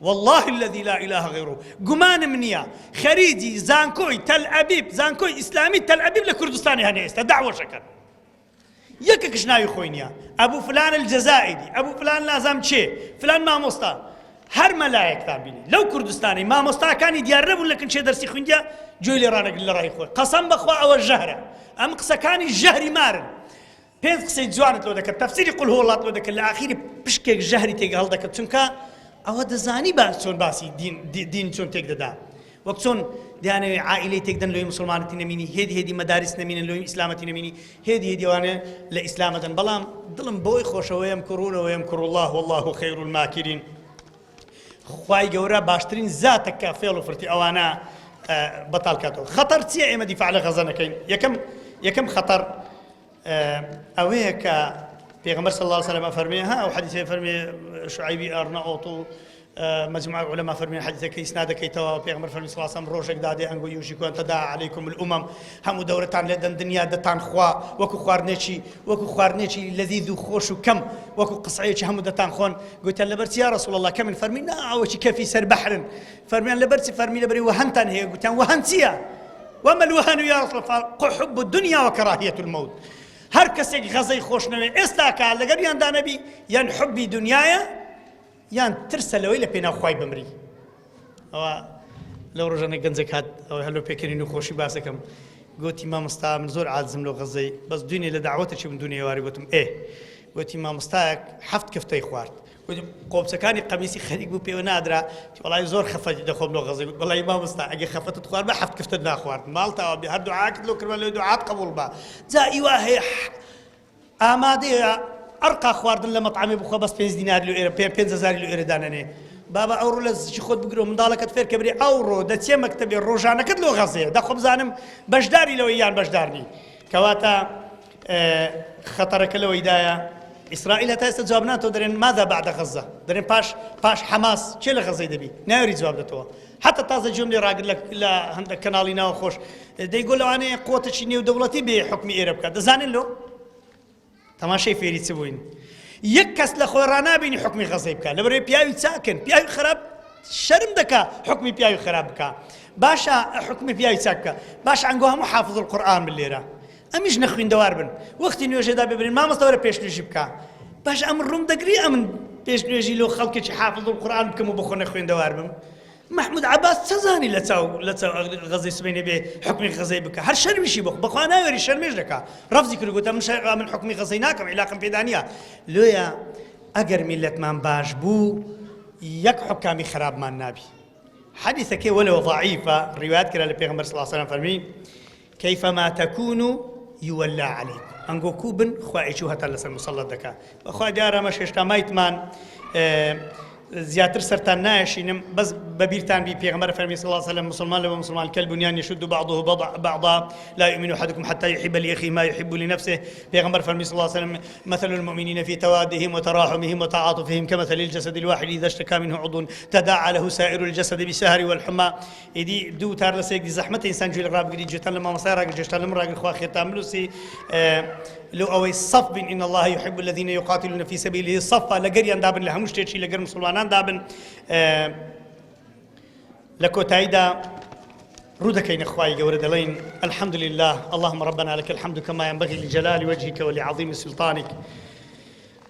والله الذي لا إله غيره گومانم نییە خەریجی زانکۆی تەل ئەبیب زانکۆی ئیسلامی تەل ئەبیب لە کوردستانی هەنێ ئێستا داوەشەکەن یەکێکش ناوی خۆی نییە ئەبوو فلان الجزائری ئەبوو فلان نازام چێ فلان مامۆستا هەر مەلایەکتان بینی لەو کوردستانی مامۆستاکانی دیار نەبوون لە کنچێ دەرسی خوێندە گوێی لێ ڕانەگرن لە ڕای خۆی قەسەم بەخوا ئەوە ژەهرە ئەم قسەکانی ژەهری مارن پێنج قسەی جوانت لۆ دەکرد تەفسیری قل هو اللهت لۆ دەکرد لە ئاخیری پشکێک ژەهری تێک هەڵدەکرد چونکە ئەوە دەزانی باس چۆن باسی دین دین چۆن تێک دەدا وەک چۆن دەیانەوێ عائیلەی تێکدەن لۆی مسلمانەتی نەمینی هێدی هێدی مەدارس نەمینن لۆی ئیسلامەتی نەمینی هێدی هێدی ئەوانە لە ئیسلامەدەن بەڵام دڵم بۆی خۆشە ويمكرون ويمكر الله والله خير الماكرين خوای گەورە باشترین زاتە کە فێڵ و فرتی ئەوانە بەتاڵ کاتەوە خەتەر چییە ئێمە دیفاع لە غەزە نەکەین یەکەم یەکەم خەتەر ئەوەیە کە پێغەمبەر صلی الله علیه وسلم فەرمی ها ئەو حەدیثە فەرمی شعیبی ئەرنەئوط و مجموعة علماء فەرمی حەدیثەکە ئیسنادەکەی تەواو پێغەمبەر فەرمی صلی الله علیه وسلم ڕۆژێک دادێ ئەنگۆ یوشیکو ان تداعى علیکم الامم هەموو دەورەتان لێ دەن دنیا دەتان خوا وەکو خواردنێکی وەکو خواردنێکی لەذیذ و خۆش و کەم وەکو قسعەیەکی هەموو دەتان خۆن گوتیان لەبەر چی یا رسول الله کەمن فەرمی نا ئەوەکی کەفی سەر بەحرن فەرمیان لەبەر چی فەرمی لەبەری وەهەنتان هەیە گوتیان وەهەن چییە وما الوهن یا رسول الله حب الدنيا وكراهية الموت هەر کەسێک غەزەی خۆش نەوێ ئێستاکە لەگەریاندا نەبی یان حبی دنیاە یان ترسە لەوەی لە پێناو خوای بمری ئەوە لەو ڕۆژانە گەنجێک هات ئەوە هەلۆ پێکەنین و خۆشی باسەکەم گوتی مامۆستا من زۆر عاجزم لەو غەزەی بەس دوێنێ لە داوەتەکی من دوێنێ ئێوارێ گوتم ئێ گوتی مامۆستایەک حەفت کفتەی خوارد گوتم قۆپچەکانی قەمیسی خەریک بوو پێوە نادرا وەڵای زۆر خەفەتی دەخۆم لۆ غەزەی گوت وەڵای مامۆستا ئەگەر خەفەتت خوارد بە حەفت کفتەت ناخوارد ماڵتەوە بێ هەر دوعاکت لۆ کردوە لۆ دوعات قبوڵ بە جا ئیوا هەیە ئامادەیە. ئەرقا خواردن لە مەتعەمێ بخوا بەس پێنج دینار لۆ ئێرە پێ 5000 لۆ ئێرە دانەنێ بابا ئەوڕۆ لە زچی خۆت بگرۆ منداڵەکەت فێرکە برێ ئەوڕۆ دەچێ مەکتەبێ ڕۆژانەکەت لۆ غەزەیە دەخۆ بزانم بەشداری لەوەی یان بەشدار نی کەواتە خەتەرەکە لەوەیدایە ئیسرائیل هەتا ئێستا جواب ناتەوە دەرێن ماذا بعد غەزە دەرێن پاش پاش حەماس کێ لە غەزەی دەبی ناوێری جواب دەتەوە حتا تازە گوێم لێ ڕاگر لە هەندە کەناڵی ناوە خۆش دەیگۆ لەوانەیە قوتێکی نێودەوڵەتی بێ حکمی ئێرە بکات دەزانن لۆ تەماشای فێری چ بووین یەک کەس لە خۆی ڕنابینی حکمی غەزەی بکە لەبەرەوەی پیاوی چاکن پیاوی خراپ شەرم دەکا حکمی پیاوی خراپ بکە باشە حکمی پیاوی چاک بکە باش ئەنگۆ هەموو حافظ القورآن بن لێرە ئەمیش نەخویندەوار بن وەختی نوێژێدا ببرین مامۆستا وەرە پێش نوێژی بکە باش ئەم ڕووم دەگری ئەمن پێش نوێژی لۆ خەڵکێکی حافظ القورآن بکەم و بەخۆ نەخوێندەوار بم مەحمود عەباس چە زانی لە چاو لە چاو غەزەی سبەینێ بێ حکمی غەزەی بکە هەر شەرمیشی بخ بەخوا ناوێری شەرمێش دەکا ڕەفزی کرد گوتە من شەر من حکمی غەزەی ناکەم عیلاقم پێدا نییە لۆیە ئەگەر میلەتمان باش بوو یەک حکامی خراپمان نابی حەدیثەکەی وەلەوە ضعیفە ڕیوایەت کرا لە پێغەمبەر صلی الله علیه و سلم فەرمی کیفما تکونوا یولی علیکم ئەنگۆ کو بن خوا ئیچو هەتا لەسەر مسەڵەت دەکا بەخوا دیارە ئەمەش هێشتا مایتمان زیاتر سەرتان نایشینم بەس بەبیرتان بی پێغەمبەر فەرمی صلی الله علیه وسلم مسلمان لە مسلمان كالبنيان يشد بعضه بعضا لا يؤمن احدكم حتى يحب لاخيه ما يحب لنفسه پێغەمبەر فەرمی صلی الله علیه وسلم مثل المؤمنين في توادهم وتراحمهم وتعاطفهم كمثل الجسد الواحد اذا اشتكى منه عضو تداعى له سائر الجسد بالسهر والحمى ئیدی دوو وتار لەسەر یەکدی زەحمەتە ئینسان گوێ لە ڕابگری گوێتان لە مامۆستای ڕاگر گوێشتان لە من ڕاگر خوا خێرتان بنووسی لۆ ئەوەی صەف بین إن الله يحب الذين يقاتلون في سبيله صفا لەگەریان دابن لە هەموو شتێکی لەگەر مسلمانان دابن لە کۆتاییدا ڕوو دەکەینە خوای گەورە دەڵێین الحمد لله اللهم ربنا لك الحمد كما ينبغي لجلال وجهك ولعظيم سلطانك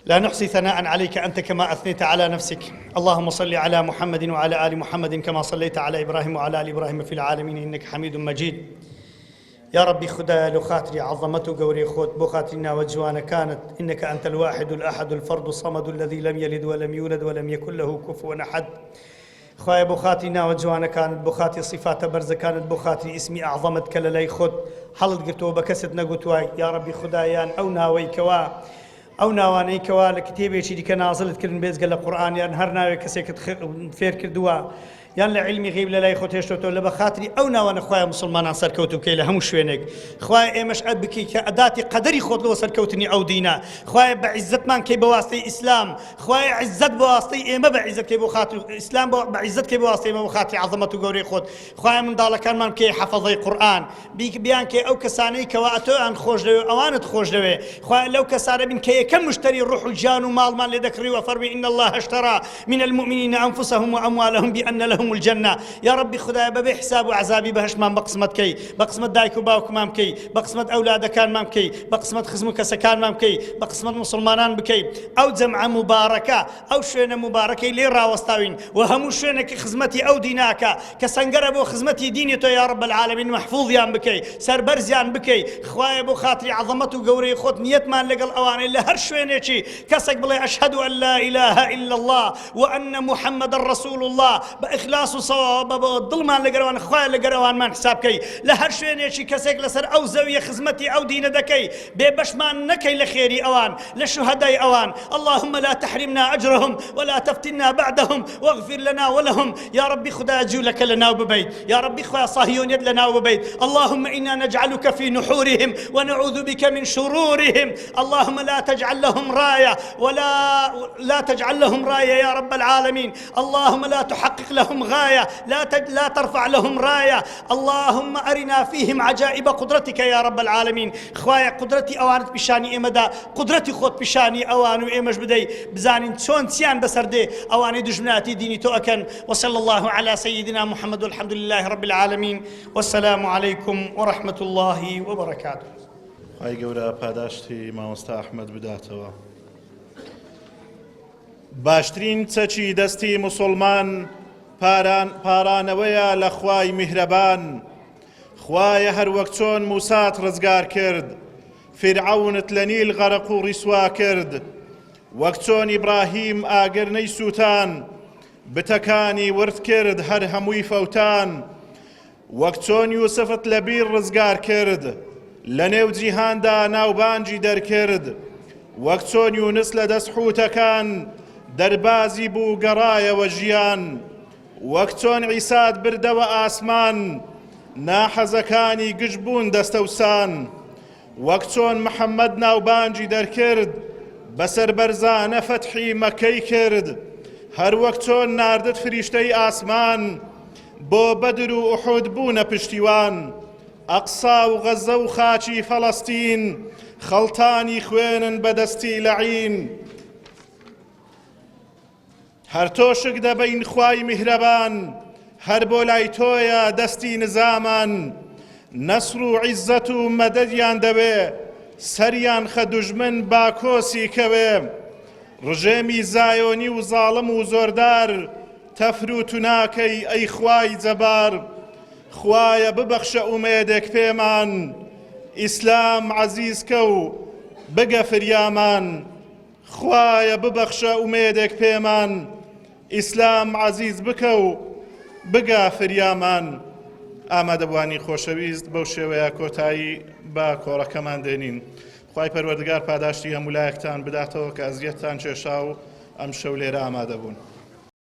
لا نحصي ثناء عليك أنت كما أثنيت على نفسك اللهم صل على محمد وعلى آل محمد كما صليت على إبراهيم وعلى آل إبراهيم في العالمين إنك حميد مجيد يا ربي خدا لو خاطري عظمته قوري خوت بو خاطرنا وجوانا كانت إنك أنت الواحد الأحد الفرد الصمد الذي لم يلد ولم يولد ولم يكن له كفوا أحد خوایە بۆ خاتری ناوە جوانەکانت بۆ خاتری سیفاتە بەرزەکانت بۆ خاتری ئیسمی ئەعظەمت کە لەلای خۆت هەڵت گرتووە بە کەست نەگوتووە یاڕەبی خودا یان ئەو ناوەی کەوا ئەو ناوانەی کەوا لە کتێبێکی دیکە نازلت کردن بێجگە لە قورئان یان هەر ناوێک کەسێکت فێر کردووە یان لە عیلمی غیب لە لای خۆت هێشتۆتەوە لە بە خاتری ئەو ناوانە خوایە موسڵمانان سەرکەوتوو بکەی لە هەموو شوێنێک خوایە ئێمەش ئەت بکەی کە ئەداتی قەدەری خۆت لۆ سەرکەوتنی ئەو دینە خوایە بە عیزەتمان کەی بە واستەی ئیسلام خوایە عیزەت بە واستەی ئێمە بە عیزەت کەی بۆ خاتری ئیسلام بە عیزەت کەی بە واستەی ئێمە بۆ خاتری عەزەمەت و گەورەی خۆت خوایە منداڵەکانمان بکەی حەفەزەی قورئان بیان کەی ئەو کەسانەی کەوا ئەتۆیان خۆش دەوێ ئەوانت خۆش دەوێ خوایە لەو کەسانە بین کە یەکەم مشتەری ڕوح و گیان و ماڵمان لێ دەکڕی و فەرمی إن الله اشترى من المؤمنین أنفسهم وأموالهم بأن لهم الجنة یا ربی خدایە بەبێ حساب و عذابی بەهەشتمان بە قسمەت کەی بە قسمەت دایک و باوکمان بکەی بە قسمەت ئەولادەکانمان بکەی بە قسمەت خزم و کەسەکانمان بکەی بە قسمەت موسڵمانان بکەی ئەو جەمعە موبارەکە ئەو شوێنە موبارەکەی لێ ڕاوەستاوین و هەموو شوێنێک کە خزمەتی ئەو دیناکە کە سەنگەرە بۆ خزمەتی دینی تۆ یا رب العالمین مەحفوظیان بکەی سەربەرزیان بکەی خوایە بۆ خاتری عەزەمەت و گەورەی خۆت نیەتمان لەگەڵ ئەوانەی لە هەر شوێنێکی کەسێک بڵێ ئەشهەد ئەن لا ئیلاهە ئیلا اللە وأن محمدا رسول اللە بە ئیخلاص و سەواب بە دڵمان لەگەر ئەوان خوایە لەگەر ئەوانمان حساب کەی لە هەر شوێنێکی کەسێک لەسەر ئەو زەویە خزمەتی ئەو دینە دەکەی بێ بەشمان نەکەی لە خێری ئەوان لە شوهەدای ئەوان اللهم لا تحرمنا أجرهم ولا تفتنا بعدهم واغفر لنا ولهم يا ربي خدا جولك لنا ببيت يا ربي خويا صهيونيت لنا ببيت اللهم إنا نجعلك في نحورهم ونعوذ بك من شرورهم اللهم لا تجعل لهم راية ولا لا تجعل لهم راية يا رب العالمين اللهم لا تحقق لهم غاية لا تج... لا ترفع لهم راية اللهم أرنا فيهم عجائب قدرتك يا رب العالمين خوايا قدرتي ئەوانت پیشانی ئێمەدا قدرەتی خۆت پیشانی ئەوان و ئێمەش بدەی بزانین چۆن چیان بەسەر دێ ئەوانەی دوژمنایەتی دینی تۆ ئەکەن وصلى الله على سيدنا محمد والحمد لله رب العالمين والسلام عليكم ورحمة الله وبركاته خوای گەورە پاداشتی مامۆستا ئەحمەد بداتەوە. باشترین چەکی دەستی موسڵمان پاران پارانەوەیە لە خوای میهرەبان خوایە هەر وەک چۆن موسات ڕزگار کرد فیرعەونت لە نیل غەرق و ڕیسوا کرد وەک چۆن ئیبراهیم ئاگر نەیسووتان بتەکانی ورد کرد هەر هەمووی فەوتان وەک چۆن یوسفت لە بیر ڕزگار کرد، لەنێو جیهاندا ناوبانگی دەرکرد. وەک چۆن یونس لە دەست حوتەکان دەربازی بوو گەڕایەوە ژیان، وەک چۆن عیسات بردەوە ئاسمان ناحەزەکانی گشت بوون دەستەوسان، وەک چۆن محەمەد ناوبانگی دەرکرد بە سەربەرزانە فەتحی مەککەی کرد، هەر وەک چۆن ناردت فریشتەی ئاسمان بۆ بەدر و ئوحود بوونە پشتیوان. ئەقسا و غەزە و خاکی فەڵەستین خەڵتانی خوێنن بە دەستی لەعین. هەر تۆ شک دەبەین خوای میهرەبان هەر بۆ لای تۆیە دەستی نزامان نەسر و عیزەت و مەدەدیان دەوێ سەریان خە دوژمن با کۆسی کەوێ ڕژێمی زایۆنی و زاڵم و زۆردار تەفر و توناکەی ئەی خوای جەبار خوایە ببەخشە ئومێدێک پێمان ئیسلام عەزیز کە و بگە فریامان خوایە ببەخشە ئومێدێک پێمان ئیسلام عەزیز بکە و بگە فریامان. ئامادەبوانی خۆشەویست بەو شێوەیە کۆتایی بە کۆڕەکەمان دێنین. خوای پەروەردگار پاداشتی هەموو لایەکتان بداتەوە کە ئەزیەتتان کێشا و ئەمشەو لێرە ئامادە بوون.